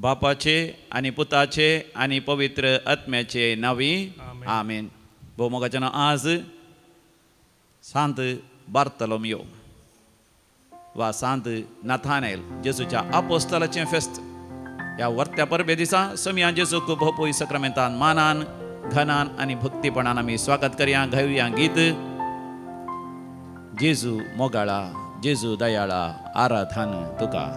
बापाचे आनी पुताचे आनी पवित्र आत्म्याचे नांवी आमेन. भोवमोगाचें नांव आज सांत बार्तलोमियो वा सांत नाथानेल जेजूच्या आपोस्तलाचें फेस्त. ह्या वर्त्या परबे दिसा सोमया जेजूक भोपूय सक्रामेंतान मानान घनान आनी भक्तीपणान आमी स्वागत करया. गावया गीत जेजू मोगाळा जेजू दयाळा आराधन तुका.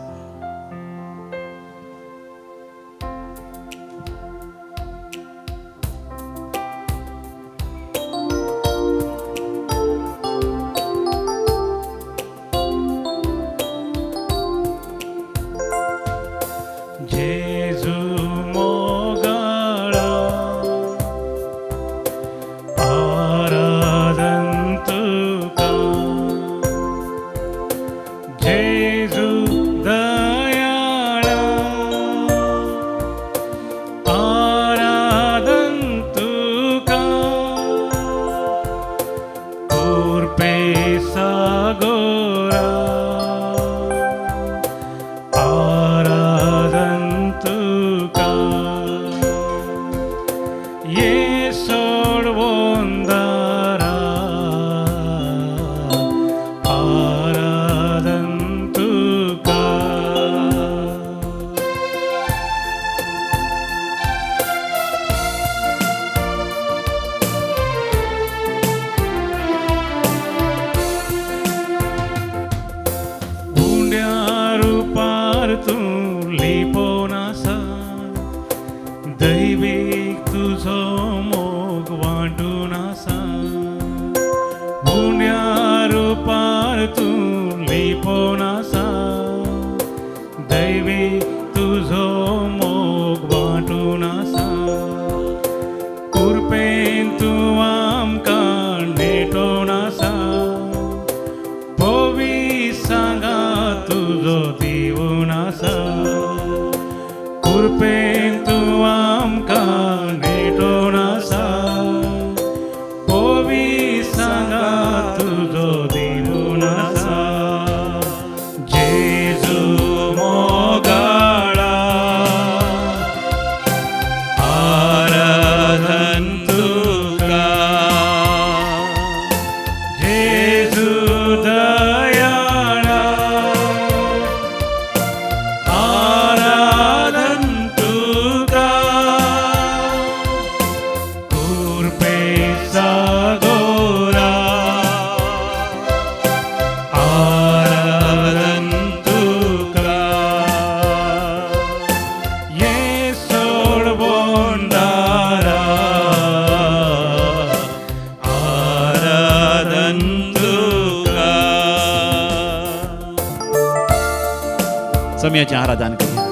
सोमयाचें आराधन करया.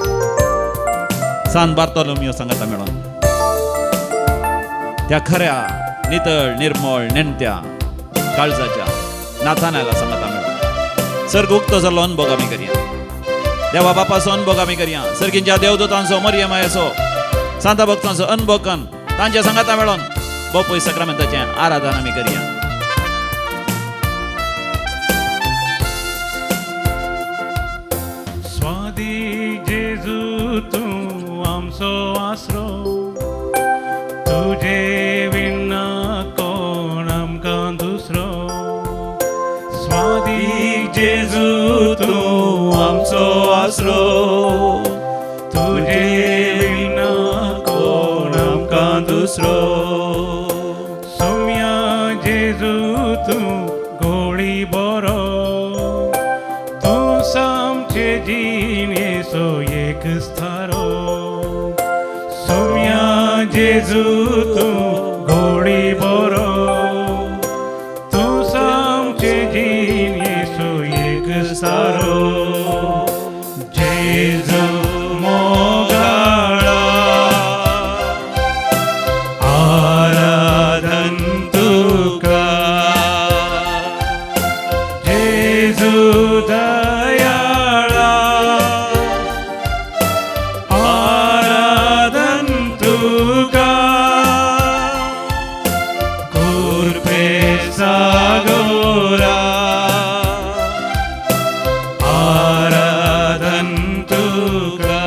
सांत बार्तोलोमियो सांगाता मेळोन त्या खऱ्या नितळ निर्मळ नेणत्या काळजाच्या नाथानाला सांगाता मेळोन सर्ग उक्तो जाल्लो अनभोग आमी करया. देवा बापाचो अनभोग आमी करया. सर्गींच्या देवदूतांचो मरियमायाचो सांता भक्तांचो अनभोग कन तांच्या सांगाता मेळोन बोपूय सक्रामेंताचें आराधन आमी करया. आसरो तुझे विना कोण आमकां दुसरो. स्वादीक जेजू तूं आमचो आसरो तुझे विना कोण आमकां दुसरो. सोम्या जेजू तूं गोळी बरो तूं सामचे जिणेचो एक स्थारो. सोम्या जेजू तूं गोडी बरो तूं सामचे जिणेचो एक सारो. जेजू मोगाळा आराधन तुका जेजू दयाळा आराधन तुका. कुरपे सागोरा आराधन तुका.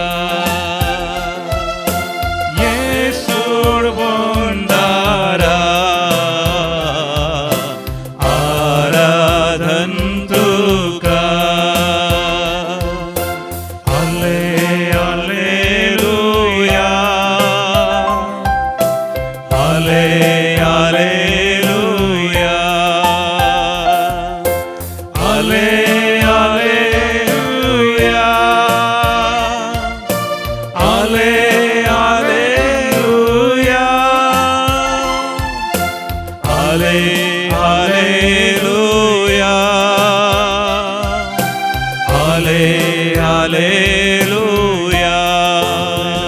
Hallelujah,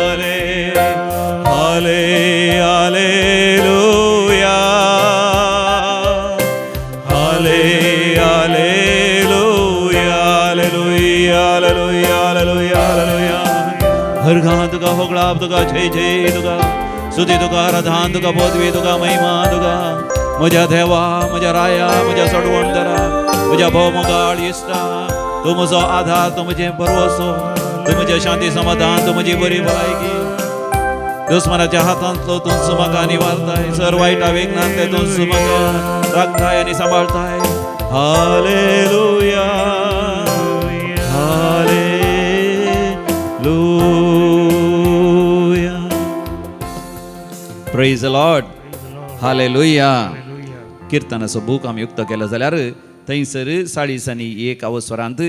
hallelujah, hallelujah, hallelujah, hallelujah, hallelujah, hallelujah. हरगां तुका होगळाप तुका जय जय तुका सुती तुका आराधान तुका बोधवी तुका महिमा तुका म्हज्या देवा म्हज्या राया म्हज्या सोडवणदारा म्हज्या भोवमोगाळ इश्टा तूं म्हजो आधार तूं म्हजें भरवसो तूं म्हजें शांती समाधान तूं म्हजी बरी भलायकी दुस्मनाच्या हातांतलो तूंच म्हाका निवारताय सर वायटा वेगनांतले तूंच म्हाका राखताय आनी सांबाळताय. Hallelujah, hallelujah. Praise the Lord. Hallelujah. किर्तनाचो book आमी युक्त केलो जाल्यार थंयसर 40 आनी 1 अवसरांत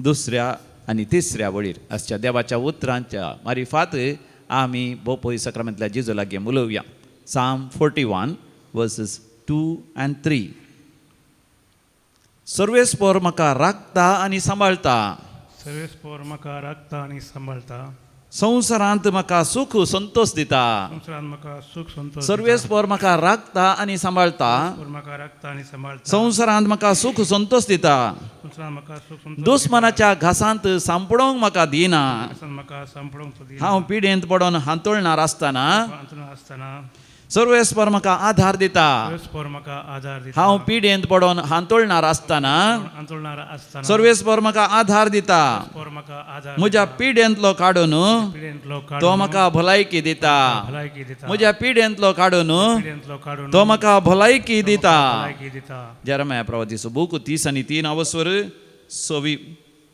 दुसऱ्या आनी तिसऱ्या वळीर आसच्या देवाच्या उतरांच्या मारिफात आमी बोपोय सक्रामेंतल्या जेजू लागीं उलोवया. Psalm 41 verses 2 and 3. सर्वेस्पोर म्हाका राखता आनी सांबाळता. सर्वेस्पोर म्हाका राखता आनी सांबाळता. संवसारांत म्हाका सुख संतोष दिता. संवसारांत म्हाका सुख संतोष. सर्वेस्पोर म्हाका राखता आनी सांबाळता. म्हाका राखता आनी सांबाळता. संवसारांत म्हाका सुख संतोष दिता. संवसारांत म्हाका सुख संतोष. दुस्मनाच्या घासांत सांपडोवंक म्हाका दिना. म्हाका सांपडोवंक दिना. हांव पिडेंत पडोन हांतुळणार आसतना आसतना सर्वेस्पोर म्हाका आधार दिता. सर्वेस्पोर म्हाका आधार दिता. हांव पिडेंत पडोन हांतुळणार आसतना हांतुळणार आसतना सर्वेस्पोर म्हाका आधार दिता. म्हज्या पिडेंतलो काडून तो म्हाका भलायकी दिता. म्हज्या पिडेंतलो काडून तो म्हाका भलायकी दिता. जेरमाया प्रवादीचो बूक 30 आनी 3 अवस्वर 6वी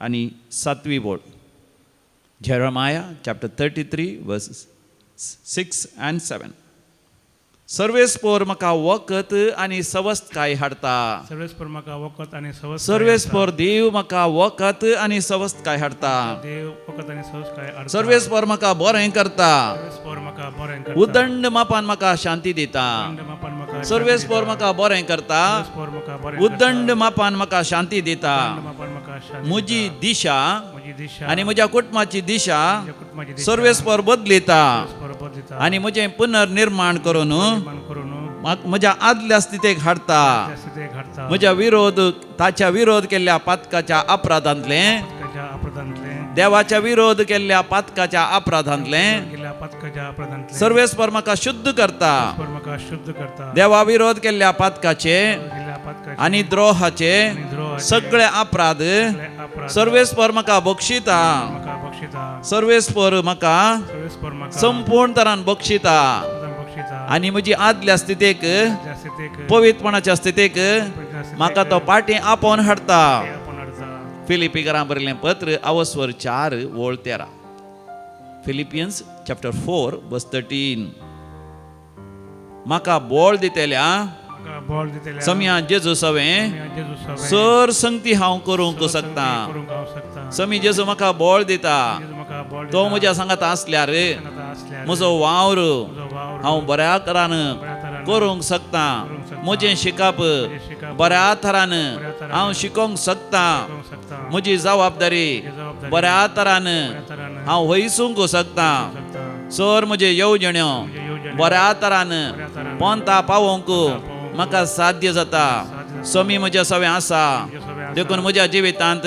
आनी 7वी board. Jeremiah chapter 33 verses 6 and 7. सर्वेस्पोर म्हाका वखद आनी सवस्तकाय हाडटा. सर्वेस्पोर म्हाका वखद आनी सवस्तकाय. सर्वेस्पोर देव म्हाका वखद आनी सवस्तकाय हाडटा. देव वखद आनी सवस्तकाय हाडटा. सर्वेस्पोर म्हाका बरें करता. सर्वेस्पोर म्हाका बरें करता. उदंड मापान म्हाका शांती दिता. सर्वेस्पोर म्हाका बरें करता. उदंड मापान म्हाका शांती दिता. म्हजी दिशा आनी म्हज्या कुटुंबाची दिशा सर्वेस्पोर बदलिता आनी म्हजें पुनर्निर्माण करून म्हज्या आदल्या स्थितीक हाडटा. म्हज्या विरोध ताच्या विरोध केल्ल्या पातकाच्या अपराधांतलें देवाच्या विरोध केल्ल्या पातकाच्या अपराधांतलें सर्वेस्पोर म्हाका शुद्ध करता. देवा विरोध केल्ल्या पातकाचे आनी द्रोहाचे सगळे अपराध सर्वेस्पोर म्हाका बक्षिता. सर्वेस्पोर म्हाका संपूर्ण तरान बक्षिता आनी म्हजी आदल्या स्थितीक पवित्रपणाच्या स्थितीक म्हाका तो पाटी आपोवन हाडटा. फिलिपीकरां बरयल्लें पत्र अवस्वर 4 वोळ 13. फिलिपियन्स चॅप्टर 4 वर्स 13. म्हाका बोळ दितल्या समया जेजू सवें सर संगती हांव करूंक शकता. समी जेजू म्हाका बोळ दिता तो म्हज्या सांगात आसल्यार म्हजो वावर हांव बऱ्या तरान करूंक शकता. म्हजें शिकप बऱ्या तरान हांव शिकोवंक शकता. म्हजी जबाबदारी बऱ्या तरान हांव वयसूंक शकता. सर म्हजे येवजण्यो बऱ्या तरान पोंता पावोवंक म्हाका साध्य जाता. समी म्हज्या सवें आसा देखून म्हज्या जिवितांत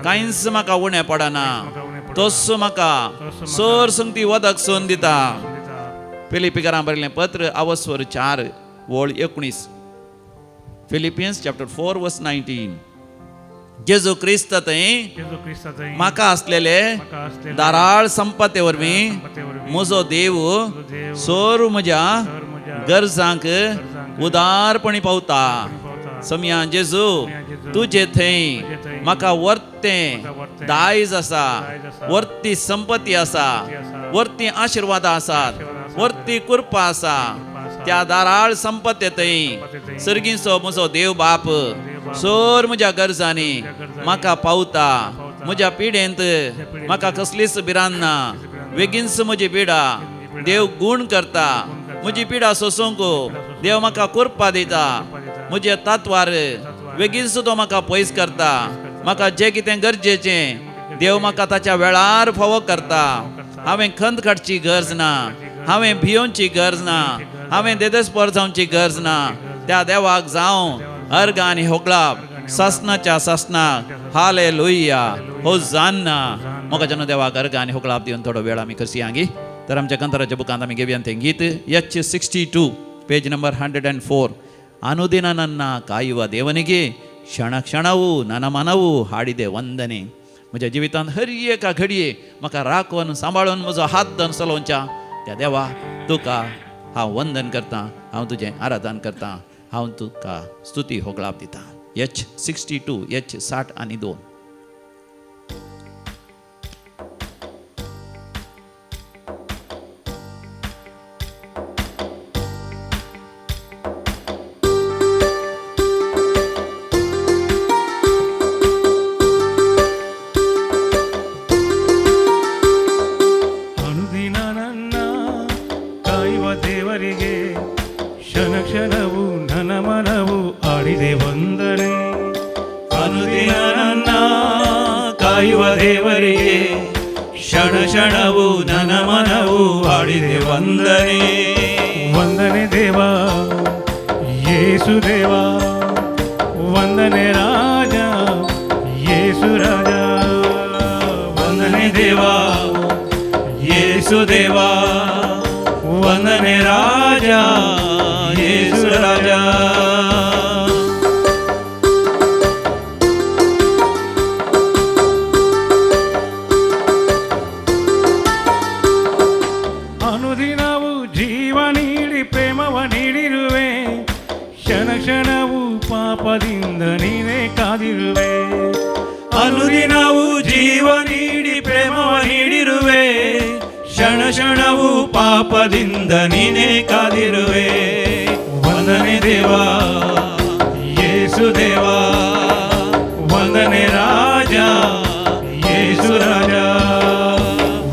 कांयच म्हाका उणें पडना. तोच म्हाका सर संगती वदक सोन दिता. फिलिपीकरां बरयल्लें पत्र अवस्वर 4 वोळ 19. फिलिपियन्स चॅप्टर 4 वर्स 19. जेजू क्रिस्त थंय म्हाका आसलेले दाराळ संपत्ते वरवीं म्हजो देव सर म्हज्या गरजांक उदारपणी पावता. समया जेजू तुजे थंय म्हाका वर्तें दायज आसा, वर्ती संपत्ती आसा, वर्ती आशिर्वादां आसात, वर्ती कृपा आसा. त्या दाराळ संपत्ते थंय सर्गीचो म्हजो देव बाप सर म्हज्या गरजांनी म्हाका पावता. म्हज्या पिडेंत म्हाका कसलीच भिरांत ना. बेगीनच म्हजी पिडा देव गूण करता. म्हजी पिडा सोसूंक देव म्हाका कृपा दिता. म्हज्या तत्वार बेगीनच तो म्हाका पयस करता. म्हाका जें कितें गरजेचें देव म्हाका ताच्या वेळार फावो करता. हांवें खंत काडची गरज ना, हांवें भियोवची गरज ना, हांवें देदेस्पर जावची गरज ना. त्या देवाक जावं अर्गां आनी होगळाप सासनाच्या सासनाक. हालेलुया, होजान्ना. मोगाच्यानो देवाक अर्गां आनी होगळाप दिवन थोडो वेळ आमी करशी आंगी. तर आमच्या कंतराच्या बुकांत आमी घेवया तें गीत H 62 page number 104. ಅನುದಿನ ನನ್ನ ಕಾಯುವ ದೇವನಿಗೆ ಕ್ಷಣ ಕ್ಷಣವೂ ನನ್ನ ಮನವೂ ಹಾಡಿದೆ ವಂದನೆ. म्हज्या जिवितांत हर एका घडये म्हाका राखून सांबाळून म्हजो हात धरून चलोवच्या त्या देवा तुका हांव वंदन करतां, हांव तुजें आराधन करतां, हांव तुका स्तुती होगळाप दितां. H 62 H 62. ಅನುದಿನ ನನ್ನ ಕಾಯುವ ದೇವರಿಗೆ ಕ್ಷಣ ಕ್ಷಣವು ನನ್ನ ಮನವು ಆಡಿದೆ ವಂದನೆ. ಅನುದಿನ ನನ್ನ ಕಾಯುವ ದೇವರಿಗೆ ಕ್ಷಣ ಕ್ಷಣವು ನನ್ನ ಮನವು ಆಡಿದೆ ವಂದನೆ. ವಂದನೆ ದೇವಾ ಯೇಸು ದೇವಾ, ವಂದನೆ ರಾಜ ಯೇಸು ರಾಜ. ವಂದನೆ ದೇವಾ ಯೇಸು ದೇವಾ, ವಂದನೆ ರಾಜ ಯೇಸು ರಾಜ. ಅನುದಿನವೂ ಜೀವ ನೀಡಿ ಪ್ರೇಮವ ನೀಡಿರುವೆ, ಕ್ಷಣ ಕ್ಷಣವೂ ಪಾಪದಿಂದ ನೀನೇ ಕಾದಿರುವೆ. ಅನುದಿನವೂ ಜೀವ ನೀಡಿ ಪ್ರೇಮವ ನೀಡಿರುವೆ, ಕ್ಷಣ ಕ್ಷಣವೂ ಪಾಪದಿಂದ ನೀನೇ ಕಾದಿರುವೆ. ವಂದನೆ ದೇವಾ ಯೇಸು ದೇವಾ, ವಂದನೆ ರಾಜ ಯೇಸು ರಾಜ.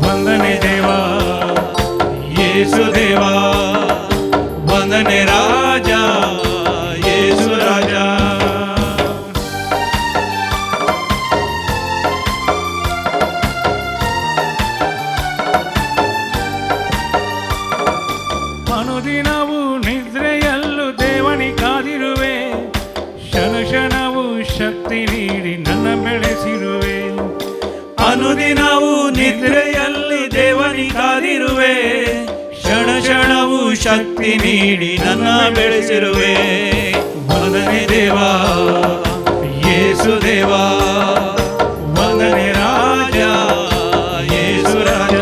ವಂದನೆ ದೇವಾ ಯೇಸು ದೇವಾ, ವಂದನೆ ರಾಜ ಯೇಸು ರಾಜ. ಅನುದಿನವೂ ನಿದ್ರೆಯಲ್ಲೂ ದೇವನಿ ಕಾದಿರುವೆ, ಕ್ಷಣ ಕ್ಷಣವೂ ಶಕ್ತಿ ನೀಡಿ ನನ್ನ ಬೆಳೆಸಿರುವೆ. ಅನುದಿನವೂ ನಿದ್ರೆಯಲ್ಲಿ ದೇವನಿ ಕಾದಿರುವೆ, ಕ್ಷಣ ಕ್ಷಣವೂ ಶಕ್ತಿ ನೀಡಿ ನನ್ನ ಬೆಳೆಸಿರುವೆ. ವಂದನೆ ದೇವಾ ಯೇಸು ದೇವಾ, ವಂದನೆ ರಾಜ ಯೇಸು ರಾಜ.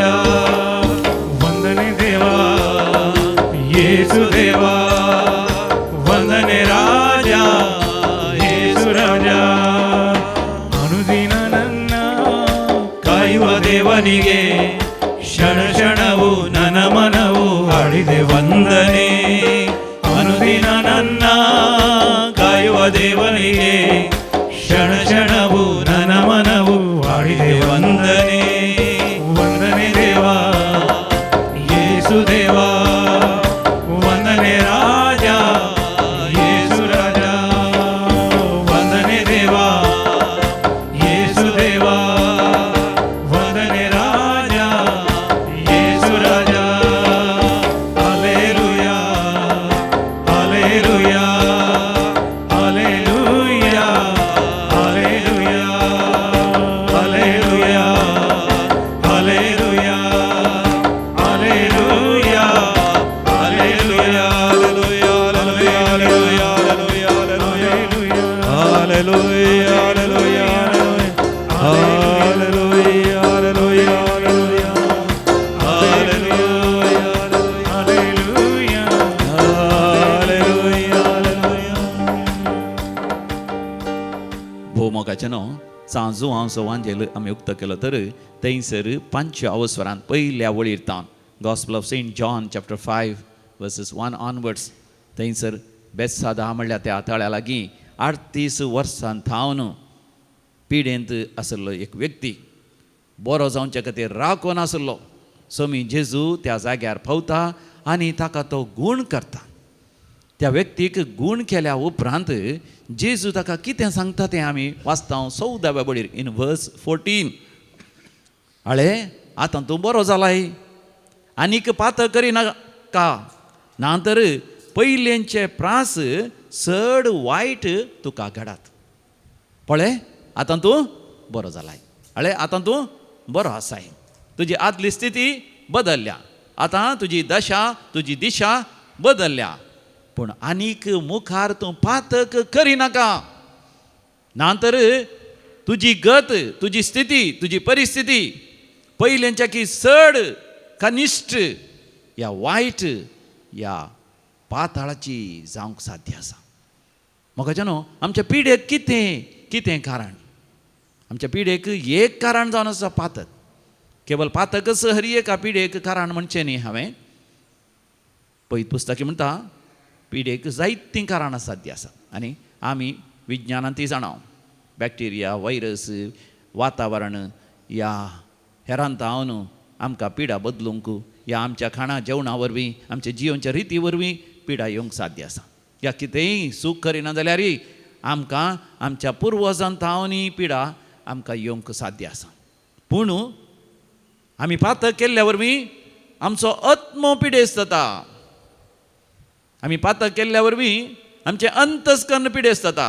ವಂದನೆ ದೇವಾ ಯೇಸು ದೇವಾ, ವಂದನೆ ರಾಜ ಯೇಸು ರಾಜ. ಅನುದಿನ ನನ್ನ ಕಾಯುವ ದೇವನಿಗೆ ಕ್ಷಣ ಕ್ಷಣವು ನನ್ನ ಮನವು ಹಾಡಿದೆ ವಂದನೆ. ಅನುದಿನ ನನ್ನ ಕಾಯುವ ದೇವನಿಗೆ ಕ್ಷಣ ಕ್ಷಣವು ನನ್ನ ಮನವು ಹಾಡಿದೆ ವಂದನೆ. ವಂದನೆ ದೇವಾ ಯೇಸು ದೇವಾ, ವಂದನೆ ರಾಜ ಯೇಸು ರಾಜ. ವಂದನೆ ದೇವಾ ಯೇಸು ದೇವಾ, ವಂದನೆ ರಾಜ ಯೇಸು ರಾಜ. Hallelujah hallelujah hallelujah hallelujah hallelujah hallelujah hallelujah hallelujah hallelujah hallelujah hallelujah hallelujah hallelujah hallelujah hallelujah. Hallelujah hallelujah. भोवमोगाचें Sanju हांव सवांजेल आमी उक्तो केलो तर थंयसर पांचव्या अवस्वरान पयल्या वळीर तावन gospel of Saint John chapter 5 verses 1 onwards थंयसर बेसादा म्हणल्यार त्या तळ्या लागीं 38 वर्सां थावन पिडेंत आशिल्लो एक व्यक्ती बरो जावचे खातीर राखून आशिल्लो. सोमी जेजू त्या जाग्यार पावता आनी ताका तो गूण करता. त्या व्यक्तीक गूण केल्या उपरांत जेजू ताका कितें सांगता तें आमी वाचता 14व्या बळीर इन वर्स 14. अळे आतां तूं बरो जालाय, आनीक पातक करिनाका, ना तर पयलेंचे प्रास चड वायट तुका घडात. पळय आतां तूं बरो जालाय, अळे आतां तूं बरो आसाय, तुजी आदली स्थिती बदलल्या, आतां तुजी दशा तुजी दिशा बदलल्या, पूण आनीक मुखार तूं पातक करिनाका, ना तर तुजी गत तुजी स्थिती तुजी परिस्थिती पयलेंच्या की चड कनिश्ट या वायट या पाताळाची जावंक साध्य आसा. म्हाका न्हू आमच्या पिढेक कितें कितें कारण, आमच्या पिढेक एक कारण जावन आसा पातक. केवल पातकच हर एका पिढेक कारण म्हणचें न्ही. हांवें पयत पुस्तकी म्हणटा पिढेक जायतीं कारणां साध्य आसा आनी आमी विज्ञानान ती जाणा, बॅक्टेरिया व्हायरस वातावरण या हेरांत हांव आमकां पिडा बदलूंक या आमच्या खाणा जेवणा वरवीं आमच्या जिवनच्या रिती वरवीं पिडा येवंक साध्य आसा. या कितेंय सूख करिना जाल्यार आमकां आमच्या पुर्वजान थावनी पिडा आमकां येवंक साध्य आसा. पूण आमी पातक केल्ल्या वरवीं आमचो आत्मो पिडेस्त जाता, आमी पातक केल्ल्या वरवीं आमचें अंतस्कर्ण पिडेस्त जाता.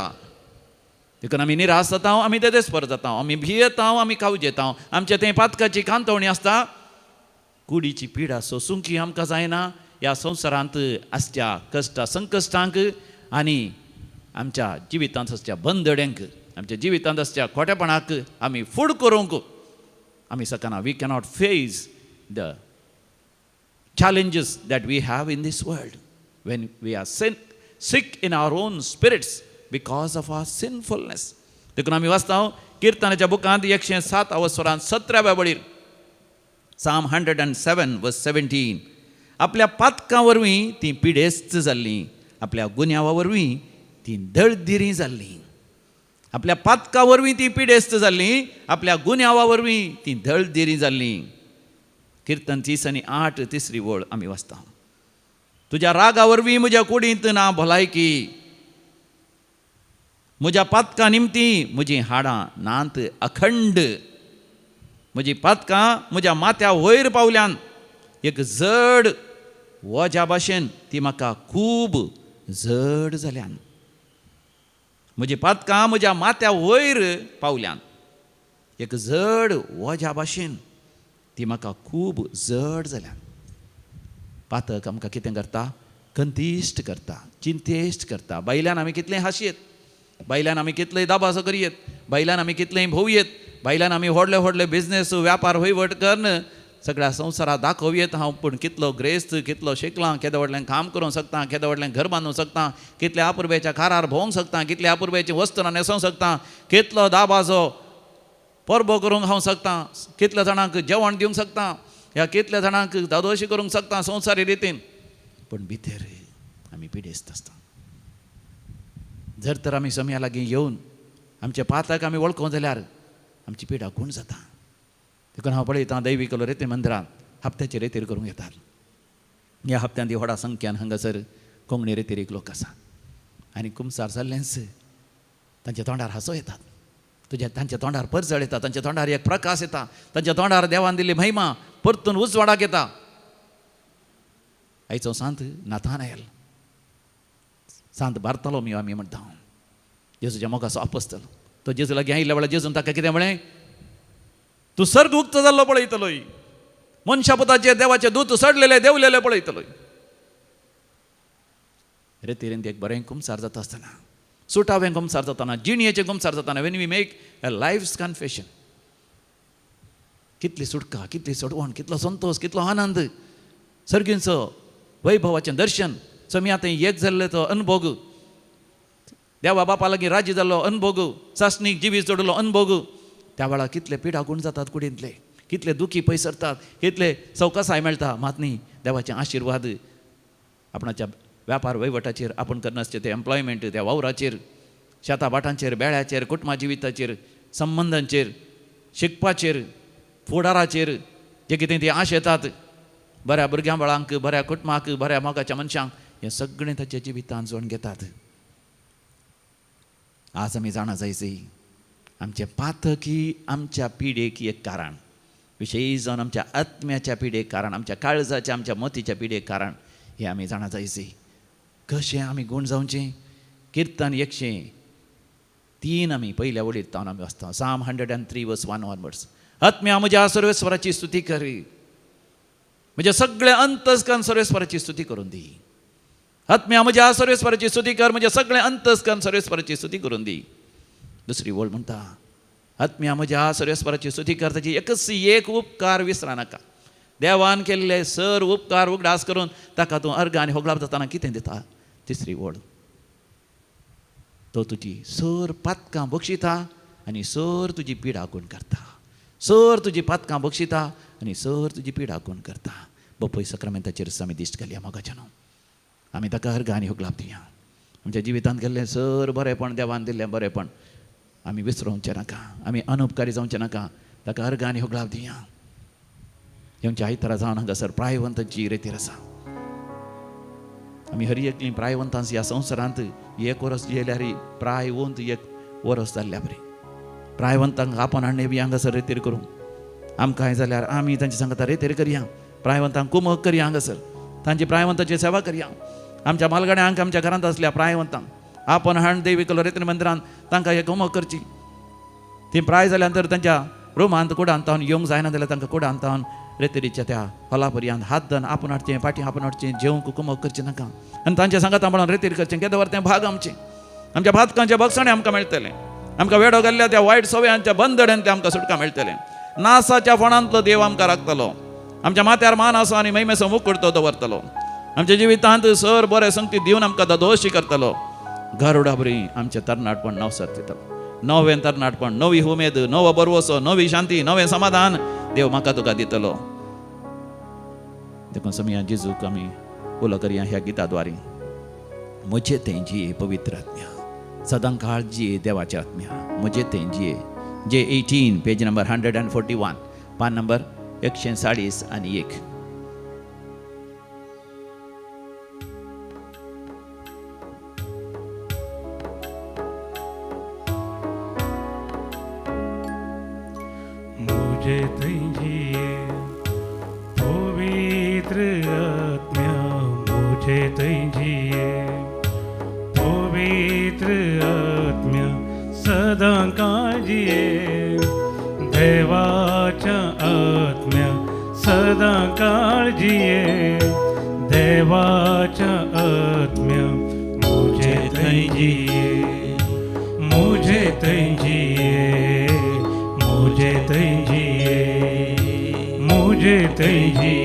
देखून आमी निराश जाता, आमी तेदेस्पर जाता, आमी भियेता, आमी कावजेता, आमच्या तें पातकाची कांतवणी आसता. कुडीची पिडा सोसूंक आमकां जायना ह्या संवसारांत आसच्या कश्टा संकश्टांक आनी आमच्या जिवितांत आसच्या बंदड्यांक, आमच्या जिवितांत आसच्या खोटेपणाक आमी फूड करूंक आमी शकना. We cannot face the challenges that we have in this world when we are sick in our own spirits because of our sinfulness. देखून आमी वाचता किर्तनाच्या बुकांत 107 अवसरांत 17व्या वळीर, Psalm 107 verse 17, आपल्या पातकां वरवीं ती पिडेस्त जाल्लीं, आपल्या गुन्यांवा वरवीं ती दळदिरीं जाल्लीं. आपल्या पातकां वरवीं ती पिडेस्त जाल्लीं, आपल्या गुन्यांवा वरवीं ती दळदिरीं जाल्लीं. किर्तन 38 तिसरी वळ आमी वाचता, तुज्या रागा वरवीं म्हज्या कुडींत ना भलायकी, म्हज्या पातकां निमती म्हजीं हाडां नात अखंड, म्हजी पातकां म्हज्या माथ्या वयर पावल्यान, एक जड वज्या भाशेन ती म्हाका खूब जड जाल्यान. म्हजी पातकां म्हज्या माथ्या वयर पावल्यान, एक जड वज्या भाशेन ती म्हाका खूब जड जाल्यान. पातक आमकां कितें करता? कंतिश्ट करता, चिंतेश्ट करता. बायल्यान आमी कितलें हांशयेत, बायल्यान आमी कितलें दाबासो करयेत, बायल्यान आमी कितलें भोवयेत, बायल्यान आमी व्हडले व्हडले बिजनेस व्यापार वयवट करून सगळ्या संवसाराक दाखोवयेत हांव पूण कितलो ग्रेस्त, कितलो शिकलां, केदें व्हडलें काम करूंक शकता, केदें व्हडलें घर बांदूंक शकता, कितल्या आपुरब्याच्या कारार भोंवंक शकता, कितल्या आपुरब्याची वस्त्रां न्हेसोंक शकता, कितलो दाबाजो परबो करूंक हांव शकता, कितल्या जाणांक जेवण दिवंक शकता, ह्या कितल्या जाणांक दादोशी करूंक शकता संवसारी रितीन. पूण भितर आमी पिडेस्त आसता. जर तर आमी समया लागीं येवन आमच्या पातक आमी वळखूंक जाल्यार आमची पिडा गूण जाता. देखून हांव पळयतां दैवीक रेती मंदिरांत हप्त्याचे रेतीर करूंक येतात. ह्या हप्त्यांत ती व्हडा संख्यान हांगासर कोंकणी रेतीरीक लोक आसा आनी कुमसार जाल्लेंच तांच्या तोंडार हांसो येतात, तुज्या तांच्या तोंडार परजळ येता, तांच्या तोंडार एक प्रकाश येता, तांच्या तोंडार देवान दिल्ली महिमा परतून उजवाडाक येता. आयचो सांत नाथानायल, सांत बार्तोलोमियो आमी म्हणटा, जेजूच्या मोगाचो आपोस्तल. तो जेजू लागीं आयिल्ल्या वेळार जेजून ताका कितें म्हळें? तूं सर्ग उक्तो जाल्लो पळयतलोय, मनशा पुताचे देवाचे दूत चडलेले देंवलेले पळयतलोय. रेतीरेन एक बरें कुमसार जाता आसतना, सुटावें कुमसार जाताना, जिणयेचें कुमसार जाताना, when we make a life's confession, कितली सुटका, कितली सोडवण, कितलो संतोश, कितलो आनंद, सर्गींचो वैभवाचें दर्शन, समी आतां एक जाल्ले तो अनभोग, देवा बापा लागीं राजी जाल्लो अनभोग, सासणीक जिवीत जोडलो अनभोग. त्या वेळार कितले पिडा गूण जातात कुडींतले, कितले दुखी पयसरतात, कितले सवकासाय मेळटा. मात न्ही देवाचे आशिर्वाद आपणाच्या व्यापार वहिवटाचेर, आपूण करनासचें ते एम्प्लॉयमेंट, त्या वावराचेर, शेता भाटांचेर, बेळ्याचेर, कुटुंबा जिविताचेर, संबंदांचेर, शिकपाचेर, फुडाराचेर जे कितें ती आश येतात बऱ्या भुरग्यां बाळांक, बऱ्या कुटुंबाक, बऱ्या मोगाच्या मनशांक, हें सगळें ताच्या जिवितांत जोडून घेतात. आज आमी जाणा जायची आमचें पातक ही आमच्या पिडेक एक कारण. विशेश जावन आमच्या आत्म्याच्या पिडेक कारण, आमच्या काळजाच्या, आमच्या मतीच्या पिडेक कारण हें आमी जाणा जायचे. कशें आमी गूण जावचें? किर्तन 103 आमी पयल्या वळीर तावन आमी वाचता. Psalm 103 verse 1 onwards. आत्म्या म्हज्या सर्वेस्वराची स्तुती करी, म्हज्या सगळ्या अंतस्कन सर्वेस्वराची स्तुती करून दी. आत्म्या म्हज्या सर्वेस्वराची स्तुती कर, म्हज्या सगळ्या अंतस्कन सर्वेस्वराची स्तुती करून दी. दुसरी वळ म्हणटा, आत्म्या म्हज्या सर्वेस्वराची स्तुती कर, ताची एकच एक उपकार विसरा नाका. देवान केल्ले सर उपकार उगडास करून ताका तूं अर्घ आनी होगडाप जातना कितें दिता? तिसरी वळ, तो तुजी सर पातकां बक्षिता आनी सर तुजी पिडा गुण करता. सर तुजी पातकां बक्षिता आनी सर तुजी पिडा गुण करता. बपय सक्रमेंताचेर आमी दिश्ट घालया मोगाच्यान. आमी ताका अर्घ आनी होगडाप दिया. आमच्या जिवितांत केल्लें सर बरेंपण, देवान दिल्लें बरेंपण आमी विसरोवचें नाका, आमी अनुपकारी जावचें नाका. ताका अर्घ आनी होगडाप दिया. येवच्या आयतारा जावन हांगासर प्रायवंतांची रेतीर आसा. आमी हर एकलीं प्रायवंतांच ह्या संवसारांत एक वरस जियेल्यार प्रायवंत एक वरस जाल्ल्या बरें. प्रायवंतांक आपण हाडणे बी हांगासर रेतीर करूं आमकां जाल्यार आमी तांचे सांगता रेतीर करया. प्रायवंतांक कुमक करया, हांगासर तांची प्रायवंताची सेवा करया. आमच्या मालगाड्यांक, आमच्या घरांत आसल्या प्रायवंतांक आपण हाड देवी कलो रेतीर मंदिरांत तांकां एक कुमक करची. ती प्राय जाल्या नंतर तांच्या रुमांत कुडांत तावन येवंक जायना जाल्यार तांकां कुडांत तावन रेतरीच्या त्या हॉला पर्यंत हात धन आपूण हाडचें, पाटी आपूण हाडचें, जेवंक कुमक करचें नाका. आनी तांचे सांगात म्हणून रेतीर करचें. केदो तें भाग आमचें, आमच्या भातकांचें बक्षणें आमकां मेळटलें. आमकां वेडो घाल्ल्या त्या वायट सवयांच्या बंदड्यान तें आमकां सुटका मेळटलें. नासाच्या फोणांतलो देव आमकां राखतलो. आमच्या माथ्यार मान आसो आनी महिमेचो मुकुट दवरतलो. आमच्या जिवितांत सर बरें संगती दिवन आमकां ददोशी करतलो. गरुडा बरी आमचें तरणाटपण नवसर दितलो. नवें तरणाटपण, नवी उमेद, नवो बरवसो, नवी शांती, नवें समाधान देव म्हाका तुका दितलो. देखून समया जेजूक आमी उलो करया ह्या गिता द्वारी. म्हजे तें जिये पवित्र आत्म्या, सदां काळ जिये देवाच्या आत्म्या. म्हजे तें जिये. जे 18 पेज नंबर 141, पान नंबर 141. मुझे तुझे पवित्र आत्म्या, मुझे तुझे पवित्र आत्म्या, सदा काळजिये देवाच्या आत्म्या, सदा काळजिये देवाच्या आत्म्या. मुझे तुझे, मुझे तुझे, मुझे तुझे, मुझे तुझे.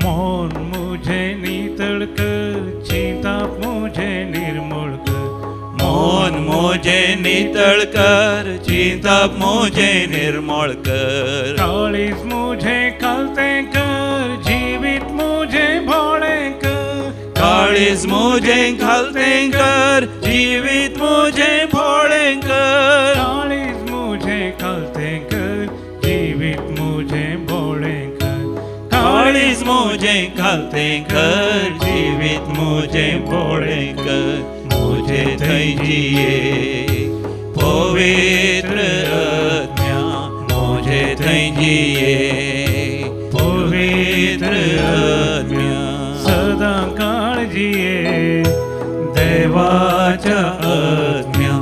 मौन मुझे नितळ कर, चिंता मुझे निर्मूल कर. मौन मुझे नितळ कर, चिंता मुझे निर्मूल कर. काळीज मुझे कलते कर, जीवित मुझे भोळे कर. काळीज मुझे घालते कर, जीवित मुझे भोळे कर. काळीज मुझे कलते कर, जीवित मुझे भोळे कर. काळीज मुझे घालते कर, जीवित मुझे भोळे कर. मुझे तुझे पवित्र आत्म्या, मुझे तुझे पवित्र आत्म्या, सदा काळजिये देवाच्या आत्म्या,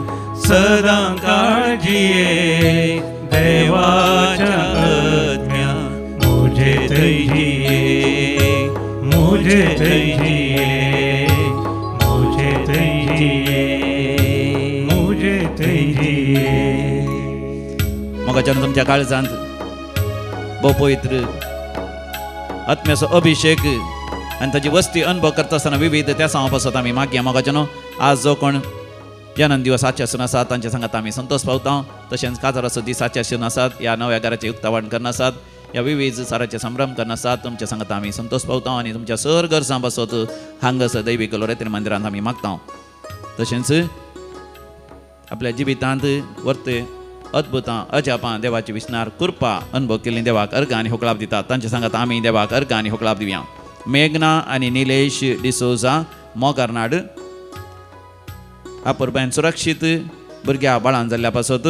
सदा काळजिये देवाच्या आत्म्या. मुझे तुझे, मुझे तुझे, मुझे तुझे, मुझे तुझे. मोगाच्यान तुमच्या काळजांत भोव पवित्र आत्म्याचो अभिषेक आनी ताची वस्ती अनुभव करता आसतना विविध त्या सांवा पासत आमी मागया. मोगाच्यानो आज जो कोण जनन दिवस आचरण आसात तांच्या सांगात आमी संतोष पावता. तशेंच काजाराचो दीस आचरण आसात, ह्या नव्या घराचें उक्तावण करना आसात, ह्या विविध साराचे संभ्रम करना आसात, तुमच्या सांगात आमी संतोष पावता आनी तुमच्या सर गरजां पासत हांगासर दैवीक लोरेत्री मंदिरांत आमी मागता. तशेंच आपल्या जिवितांत वर्ते अद्भुतां अजापां देवाची विसनार कृपा अनुभव केल्ली देवाक अर्घ आनी होकळाप दितात. तांचे सांगात आमी देवाक अर्घ आनी होकळाप दिवया. मेघना आनी निलेश डिसोजा मोगारनाड अपुरबायन सुरक्षीत भुरग्या बाळान जाल्ल्या पासत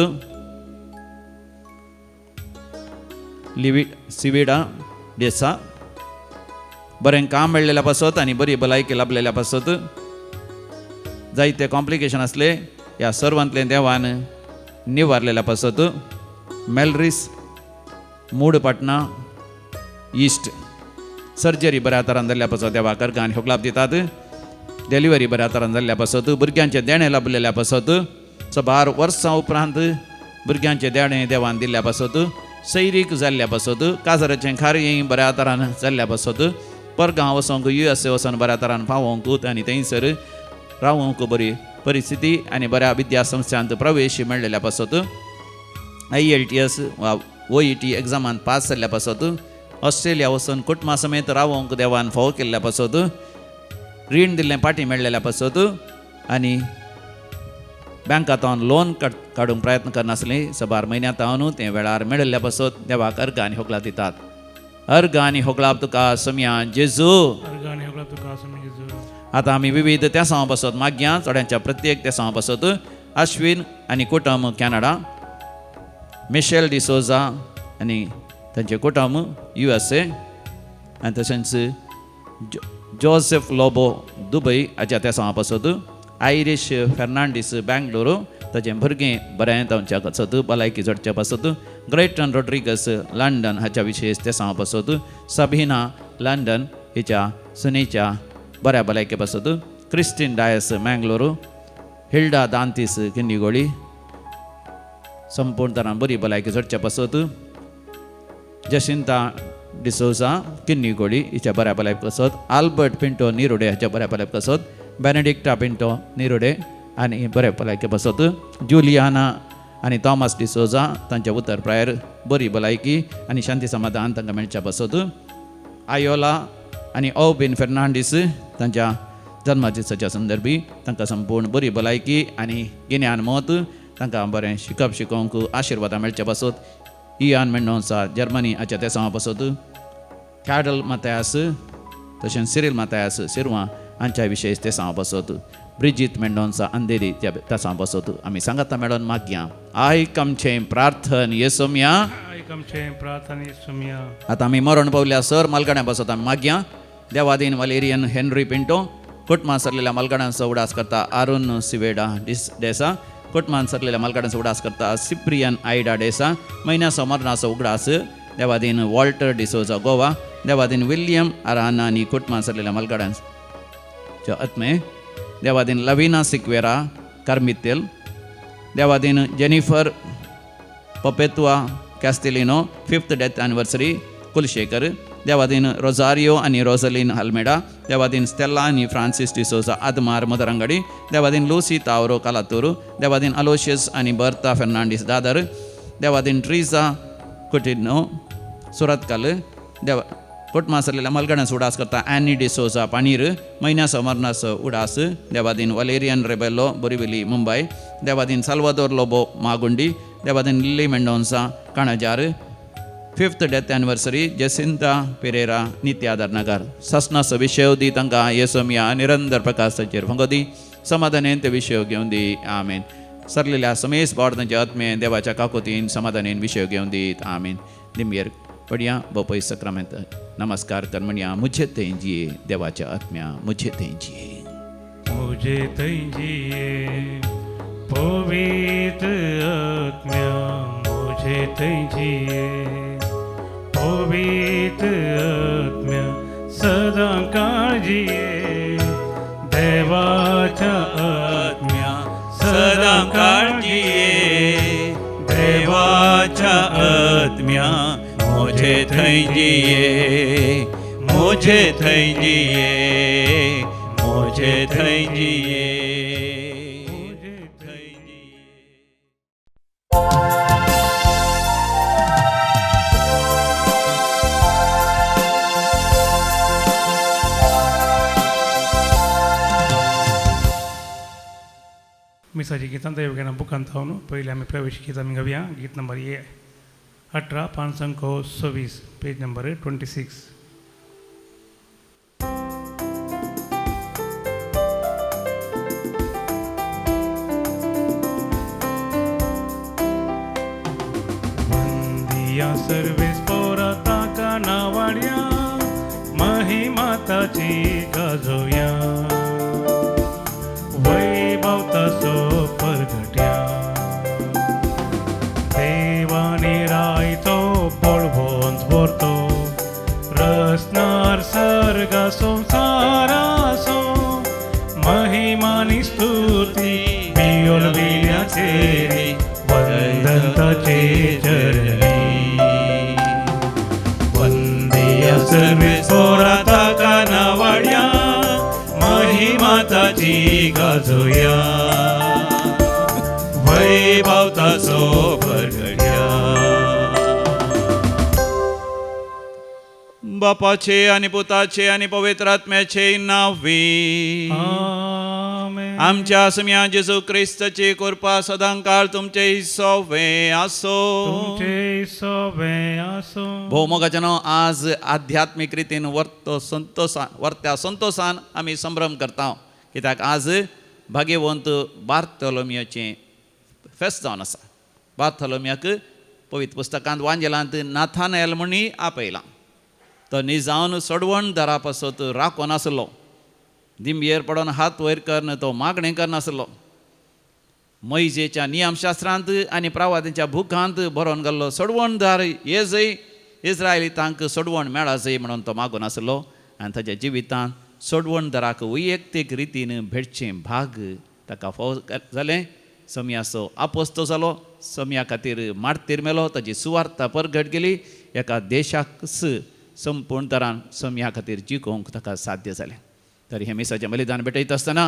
लिवी सिविडा डेसा बरें काम मेळ्ळेल्या पासत आनी बरी भलायकी लाभलेल्या पासत जायते कॉम्प्लिकेशन आसले ह्या सर्वांतलें देवान निवारलेल्या पासत मेलरीस मूड पाटणा इस्ट सर्जरी बऱ्या तरान जाल्ल्या पासत देवाक अर्घ आनी होकलाप दितात. डिलिव्हरी बऱ्या तरान जाल्ल्या पासत भुरग्यांचें देणें लाभलेल्या पासत सबार वर्सां उपरांत भुरग्यांचें देणें देवान दिल्ल्या पासत सैरीक जाल्ल्या पासत काजराचें खारें बऱ्या तरान जाल्ल्या पासत परगांव वचोंक यू एस ए वचोन बऱ्या तरान पावोंक आनी थंयसर रावोंक बरी परिस्थिती आनी बऱ्या विद्यासंस्थांत प्रवेश मेळ्ळेल्या पासत IELTS वा OET एग्जामान पास जाल्ल्या पासत ऑस्ट्रेलिया वचून कुटुंबा समेत रावोंक देवान फावो केल्ल्या पासत रीण दिल्लें पाटी मेळ्ळेल्या पासत आनी बँकांत लोन काडूंक प्रयत्न करनासली सबार म्हयन्यांत हांव तें वेळार मेळिल्ल्या पासत देवाक अर्घ आनी होकला दितात. अर्घ आनी होकलाप तुका सोम्या जेजू. आतां आमी विविध तेसांव पासत मागया चोड्यांच्या प्रत्येक तेसांव पासत अश्विन आनी कुटुंब कॅनडा, मिशेल डिसोजा आनी तांचे कुटुंब USA आनी तशेंच जोसेफ लोबो दुबय हाच्या तेसांव पासत आयरीश फेर्नांडीस बेंगलोर ताचें भुरगें बरें तांच्या पासत भलायकी जोडच्या पासत ग्रेटन रोड्रिगस लंडन हाच्या विशेश तेसांव पासत सबिना लंडन हिच्या सुनेच्या बऱ्या भलायके पासत क्रिस्टीन डायस मँगलोर हिल्डा दांतीस किन्नीगोळी संपूर्ण तरान बरी भलायकी जोडच्या पासत जशिंता डिसोजा किन्नीगोळी हिच्या बऱ्या भलायके पासत आल्बर्ट पिंटो निरोडे हाच्या बऱ्या भलायके पासत बेनेडिक्टा पिंटो निरोडे आनी बरे भलायके पासत जुलियाना आनी थॉमस डिसोजा तांच्या उतर प्रायर बरी भलायकी आनी शांती समाधान तांकां मेळच्या पासत आयोला आनी ओबिन फेर्नांडीस तांच्या जन्मदिसाच्या संदर्भी तांकां संपूर्ण बरी भलायकी आनी गिन्यान मत तांकां बरें शिकप शिकोवंक आशिर्वादां मेळच्या पासत इयान मेंडोन्सा जर्मनी हाच्या तेसांवा पासत कॅडल मातायास तशेंच सिरील मातायास सिरवां हांच्या विशेश तेसांव पासत ब्रिजीत मेंडोन्सा अंधेरी त्या तेसांव पासत आमी सांगाता मेळोन मागया. आयक आमचें प्रार्थन येसोमया. आतां आमी मरण पावल्या सर मालगाड्यां पासत आमी मागया. देवादीन वालेरियन हेनरी पिंटो कुटुंबान सरलेल्या मालगाड्यांचो उडास करता आरुण सिवेडा डेसा कुटुंबान सरलेल्या मालगाड्यांचो उडास करता सिप्रियन आयडा डेसा म्हयन्याचो मरणाचो उगडास देवादीन वॉल्टर डिसोजा गोवा देवादीन विल्यम आराना आनी कुटुंबान सरलेल्या मालगाड्यांचो आत्मे देवादीन लविना सिक्वेरा कार्मितेल देवादीन Jennifer Perpetua Castelino 5th death anniversary Kulshekar देवादीन Rosario आनी रोजलीन अल्मेडा देवादीन स्टेला आनी फ्रांसीस डिसोजा आदमार मदरंगडी देवादीन लुसी तावरो कालातूर देवादीन अलोशियस आनी बर्ता फेर्नांडीस दादर देवादीन ट्रिजा कुटिनो सुरतकाल देवा कुटुंबां सरलेल्या मलगण्याचो उडास करता एनी डिसोजा पाणीर म्हयन्याचो मरणाचो उडास देवादीन वलेरियन रेबेलो बोरिवली मुंबय देवादीन साल्वादोर लोबो मागुंडी देवादीन Lily Mendonca Kanajar 5th death anniversary Jacinta Pereira Nityadhar Nagar. सासनाचो विशय दी तांकां येसोमिया निरंतर प्रकाशाचेर फंगो दी समाधानेन ते विशय घेवन दी. आमेन. सरलेल्या समेस बावड तांच्या आत्मे देवाच्या काकोतीन समाधानेन विशय घेवन दीत. आमेन. दिमयेर पडया बोपय सक्रामेंत नमस्कार कर म्हणया मुझे थंय देवाच्या आत्म्या मुझे थंय मुझे थंय पवित्र आत्म्या मुझे थंय पवित्र आत्म्या सदा काळजिये देवाच्या आत्म्या सदा काळजिये देवाच्या आत्म्या मुझे थंय जिये मुझे थंय जिये मुझे थंय जिये. मिसाची गीतां दैवज्ञाना बुकांत जावन पयलीं आमी प्रवेश गीत आमी घेवया. गीत नंबर 18 526 पेज नंबर 26. वंदिया सर्वेस पोरा ताका नावाड्या महिमा ताची गाजोया वैभव ताचो परगट्या देवानी रायतो बळवंत भरतो रसनार सर्गा संसारासो महिमानी स्तुती बियोल विल्याचेरी वंदन ताचे चरणी. वंदिया सर्वेस पोरा ताका नावाड्या महिमा ताची गाजोया वैभव ताचो परगट्या. बापाचे आणि पुताचे आणि पवित्र आत्म्याचे नावे आमेन. आमच्या सम्या जेजू क्रिस्ताची कृपा सदांकाळ तुमचे सोवे आसो. तुमचे सोवे आसो. भोवमोगाच्यानो आज आध्यात्मीक रितीन वर्तो संतोषान वर्त्या संतोषान आमी संभ्रम करता कित्याक आज भाग्यवंत बार्थोलोमियाचें फेस्त जावन आसा. बार्थोलोमियाक पवित्र पुस्तकांत वांजेलांत नाथानएल म्हणी आपयलां. तो निजावन सोडवण दारा पासत राखून आसलो. दिंबयेर पडोन हात वयर करून तो मागणें करनासलो. मैजेच्या नियमशास्त्रांत आनी प्रवादांच्या बुकांत बरोवन गेल्लो सोडवणदार ये जय इस्रायलितांक सोडवण मेळा जय म्हणून तो मागून आसलो आनी ताच्या जिवितांत सोडवणदाराक वैयक्तीक रितीन भेटचें भाग ताका फाव जालें. सम्याचो आपोस्तो जालो. सम्या खातीर मार्तीर मेलो. ताची सुवार्ता परगट गेली. एका देशाकच संपूर्ण तरान सम्या खातीर जिखोवंक ताका साध्य जालें. तर हें मिसाचें बलिदान भेटयता आसतना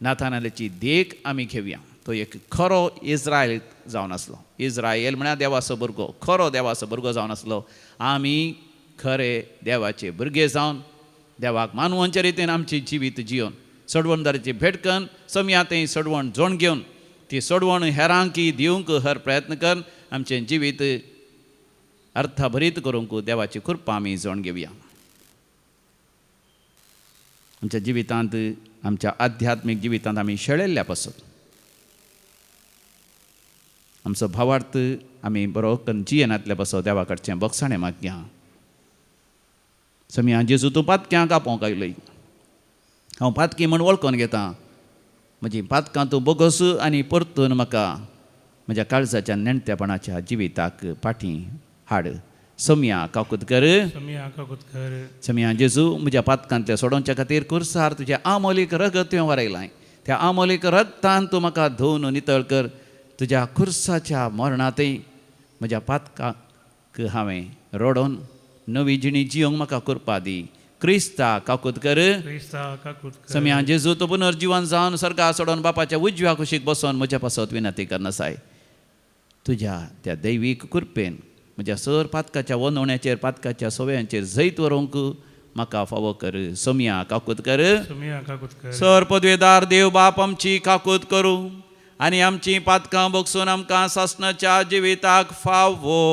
नाथानाची देख आमी घेवया. तो एक खरो इस्रायल जावन आसलो. इस्रायल म्हळ्यार देवाचो भुरगो, खरो देवाचो भुरगो जावन आसलो. आमी खरे देवाचे भुरगे जावन देवाक मानवंचे रितीन आमचें जिवीत जियोवन सोडवणदाराची भेट करून सम्या थंय सोडवण जोण घेवन ती सोडवण हेरांकी दिवंक हर प्रयत्न करून आमचें जिवीत अर्थभरीत करूंक देवाची कृपा आमी जोण घेवया. आमच्या जिवितांत आमच्या आध्यात्मीक जिवितांत आमी शेळेल्ल्या पासत आमचो भावार्थ आमी बरो करून जियेनातल्या पासत देवा कडचें बोगसाणें मागया. सम्या जेजू तूं पातक्यांक आपोवंक आयलोय. हांव पातकी म्हूण वळखून घेता. म्हजी पातकां तूं बोगस आनी परतून म्हाका म्हज्या काळजाच्या नेणटेपणाच्या जिविताक फाटीं हाड. सम्या काकूत कर. सम्या जेजू म्हज्या पातकांतल्या सोडोवच्या खातीर कुर्सार तुज्या आमोलीक रगत तुवें वारयलां. त्या आमोलीक रगतान तूं म्हाका धुवन नितळ कर. तुज्या कुर्साच्या मरणांतय म्हज्या पातकाक हांवें रडोवन नवी जिणी जियोंक म्हाका कृपा दी. क्रिस्ता काकूत कर. सम्या जेजू तूं पुनर्जिवन जावन सर्गा सोडोवन बापाच्या उजव्या कुशीक बसोवन म्हज्या पासत विनंती करनासाय. तुज्या त्या दैवीक कृपेन म्हज्या सर पातकाच्या वनवण्याचेर पातकाच्या सोव्यांचेर जैत व्हरूंक म्हाका फावो कर. सम्या काकूत कर. सर पदवेदार देव बाप आमची काकूत करूं आनी आमची पातकां बगसून आमकां सासणाच्या जिविताक फावो.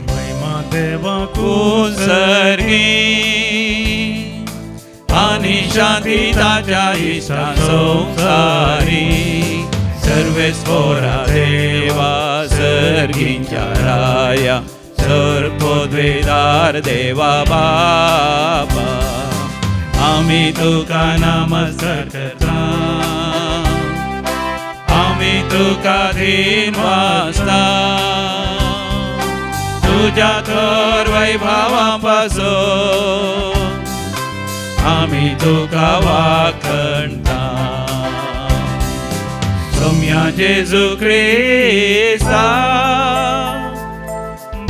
महिमा देवाकू सर्गी आनी शांती ताच्या इश्टां संवसारी सर्वेस्पोरा देवा सर्गींच्या राया सर पदवेदार देवा बापा आमी तुका नमस्कार करता आमी तुका धीन वासता तुज्या थर वैभवा पासून आमी तुका वाखणता. सम्या जेजू क्रिस्ता